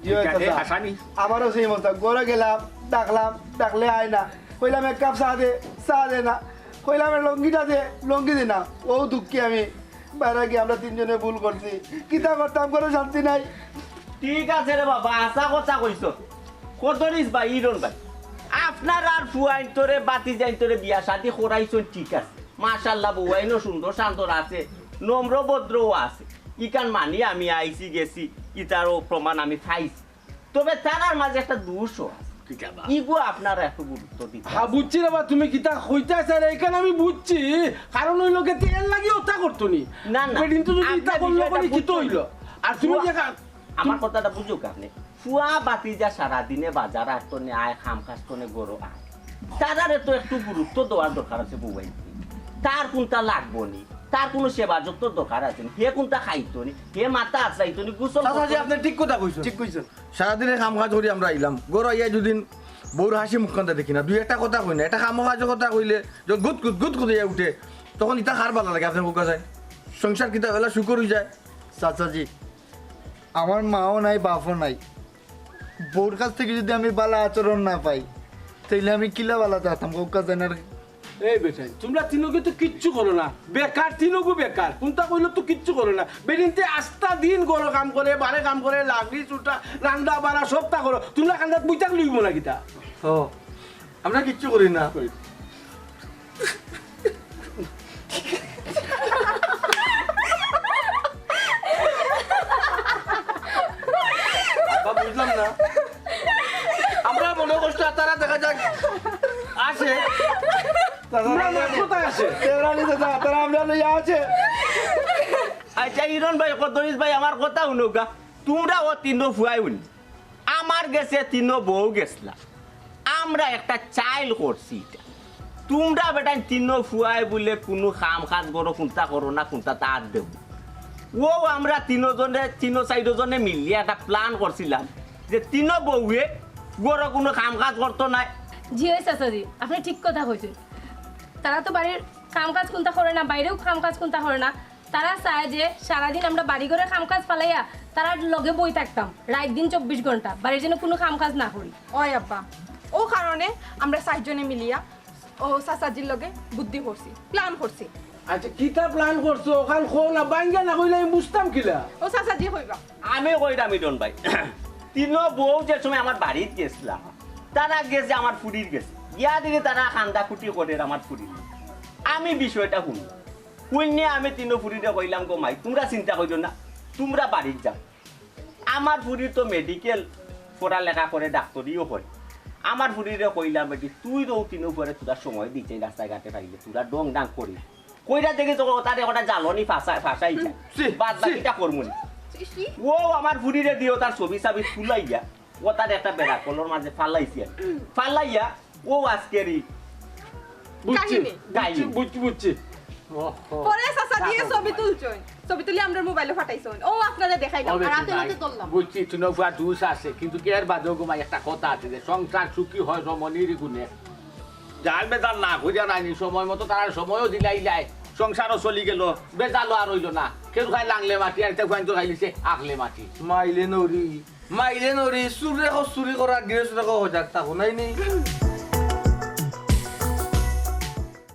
জি অয়, চাচা। হাসানি। আমারও সেই অবস্থা। ঘরে গেলাম, ডাকলাম, ডাকলে আয় না। কইলাম, "এক কাপ চা দে", চা দে না। কইলাম, "এ লুঙ্গিটা দে", লুঙ্গি দে না। ও দুঃখে আমি বাইরে গিয়া আমরা তিনজনে ভুল করছি। কিতা করতাম, কোনো শান্তি নাই। ঠিক আছে রে বাবা, হাছা কথা কইছস। কদরিস ভাই, ইরন ভাই, আপনারার ফুয়াইন্তরে, ভাতিজাইন্তরে বিয়া শাদি করাইছইন, ঠিক আছে। মাশাআল্লাহ, বউয়াইনও সুন্দর সান্দর আছে, নম্র ভদ্রও আছে। ইখান মানি আমি আইছি গেছি, ইতারও প্রমাণ আমি পাইছি। তবে তারার মাঝে একটা দোষও আছে। কিতা বা? ইগু আপনারা একটু গুরুত্ব দিতা। হ্যাঁ, বুঝছি রে বা, তুমি কিতা কইতায় চাইরায়, ইখান আমি বুঝছি। কারণ অইলো গি, এর লাগি ওটা করতো নি। না, না। বেটিন্তে যদি আপনি ইটা করলো বিষয়টা করি, কিতা বুঝছেন? অইলো? আর তুমি ফুয়া, যে কা-, আমার তুমি কথাটা বুঝুক আপনি। ফুয়া ভাতিজা সারাদিনে বাজার আটতনে আয়, কাম কাজ তনে ঘরো আয়। তারারে তো একটু গুরুত্ব দেওয়ার দরকার আছে বউয়াইন্তরে। তার কোনটা লাগবো নি, তার কোনো সেবা যত্ন দরকার আছে নি, হে কোনটা খাইতো নি, হে মাথা আছড়াইতো নি, গোসল চাচাজি, করতো নি। আপনি ঠিক কথা কইছেন। ঠিক কইছেন। সারাদিনে কাম কাজ করি আমরা আইলাম, ঘরো আইয়া দুদিন বউর হাসি মুখখানটা দেখি না, দুই একটা কথা কই না, একটা কাম কাজ কথা কইলে যখন গুদ গুদ গুদ গুদ হইয়া উঠে, তখন ইটা কার ভালা লাগে? আপনি কউক্কা চাইন, সংসার কিতা বেলা শুকর হয়ে যায়? চাচাজি, আমার মাও নাই, বাপও নাই, বউর কাছ থেকে যদি আমি ভালা আচরণ না পাই, তাইলে আমি কিলা ভালা থাকতাম, কউক্কা চাইন? আর এই বেটাইন, তোমরা তিনগু তো কিচ্ছু করো না, বেকার, তিনগু বেকার, কোনটা কইলো তো কিচ্ছু করো না। বেটিন্তে আস্তা দিন ঘরো কাম করে, বারে কাম করে, লাগি চুটা, রান্দা বাড়া সবটা করো, তোমরা কান্দাত বইতাক লইব না কিতা? ও, আমরা কিচ্ছু করি না। আব্বা, বুঝলাম না। আমরা মনে কষ্ট আর তারা দেখা যাক আসে। তারা তোমরা আমরা কোথায় আসে? তেরা নিতে যা, তারা আমরা লইয়া আসে। আচ্ছা, হিরন ভাই, কদরিছ ভাই, আমার কথা হুনউক্কা। তুমরা অউ তিনো ফুয়ায় হুনি, আমার গেছে তিনো বউ গেছলা, আমরা একটা চাইল করছি ইটা। তুমরা বেটাইন তিনো ফুয়ায় বুলে কুনু কাম কাজ করো, কুনতা করো না, কুনতা তার দেব। অউ আমরা তিনো জনে, তিনো চাইরো জনে মিলিয়া একটা plan করছিলাম যে তিনো বউয়ে ঘরো কুনু কাম কাজ করতো নায়। জি অয় চাচাজি, আপনে ঠিক কথা কইছইন। তারা তো বাড়ির কাম কাজ কুনতা করে না, বাইরেও কাম কাজ কুনতা করে না। তারা চায় যে সারাদিন আমরা বাড়ি ঘরর কাম কাজ ফালাইয়া তারার লগে বই থাকতাম, রাইত দিন চব্বিশ ঘন্টা, বাড়ির যেন কুনু কাম কাজ না করি। অয় আব্বা, অউ কারণে আমরা চাইরজনে মিলিয়া অউ চাচাজির লগে বুদ্ধি করছি, plan করছি। আচ্ছা, কিতা plan করছো? অখান কও না, ভাঙ্গিয়া না কইলে আমি বুঝতাম কিলা? অউ চাচাজি কইবা। আমি কইরাম, হিরন ভাই, তিনো বউ যে সময় আমার বাড়িত গেছলা, তারা গেছে আমার ফুড়ির গেছে, গিয়া দেখি তারা কান্দাকুটি করের আমার ফুড়ির। আমি বিষয়টা হুনি, হুনিয়া আমি তিনো ফুড়িরে কইলাম, "গো মাই, তুমরা চিন্তা করিও না, তুমরা বাড়িত যাও।" আমার ফুড়ি তো medical পড়ালেখা করে, ডাক্তারিও করে। আমার ফুড়িরে কইলাম, "বেটি, তুই তো তিনো ফুয়ারে থুড়া সময় দিতে, রাস্তায় ঘাটে পাইলে থুড়া ঢং ঢাং করি।" কইরা দেখি তো তারে একটা জ্বালানি ফাঁসা-, ফাঁসাই যায়। ছি, বাদ ছি। বাকিটা করমুনি। অউ আমার ফুড়িরে দিও তার ছবি ছাবি তুলাইয়া, অউ তার একটা বেড়া কলর মাঝে ফালাইছি আমি। ফালাইয়া অউ আজকের ই বুঝছি, কাহিনী। বুঝছি, বুঝছি, বুঝছি। ওহো। পরে চাচাজিয়ে ছবি তুলছইন, ছবি তুলি আমরার মোবাইলো ফাটাইছইন। অউ আপনারে দেখাইলাম, আর হাতে নাতে ধরলাম। বুঝছি, তিনো ফুয়ার দুষ আছে, কিন্তু এর বাদেও গো মাই একটা কথা আছে যে সংসার সুখী হয় রমণীর গুণে। জাল বেজাল না করিয়া নাইনি, সময় মতো তারার সময়ও দিলাইলায়, সংসারও চলি গেল, বেজালও আর অইল না। কেউ খায় লাংলে মাটি, আর একটা ফুয়াইন্তে খাইলিছে আখলে মাটি। মাইলে নরি। মাইলে নরি, চুররে কও চুরি করা, গিরস্তে কও হজাক থাকো, নাইনি?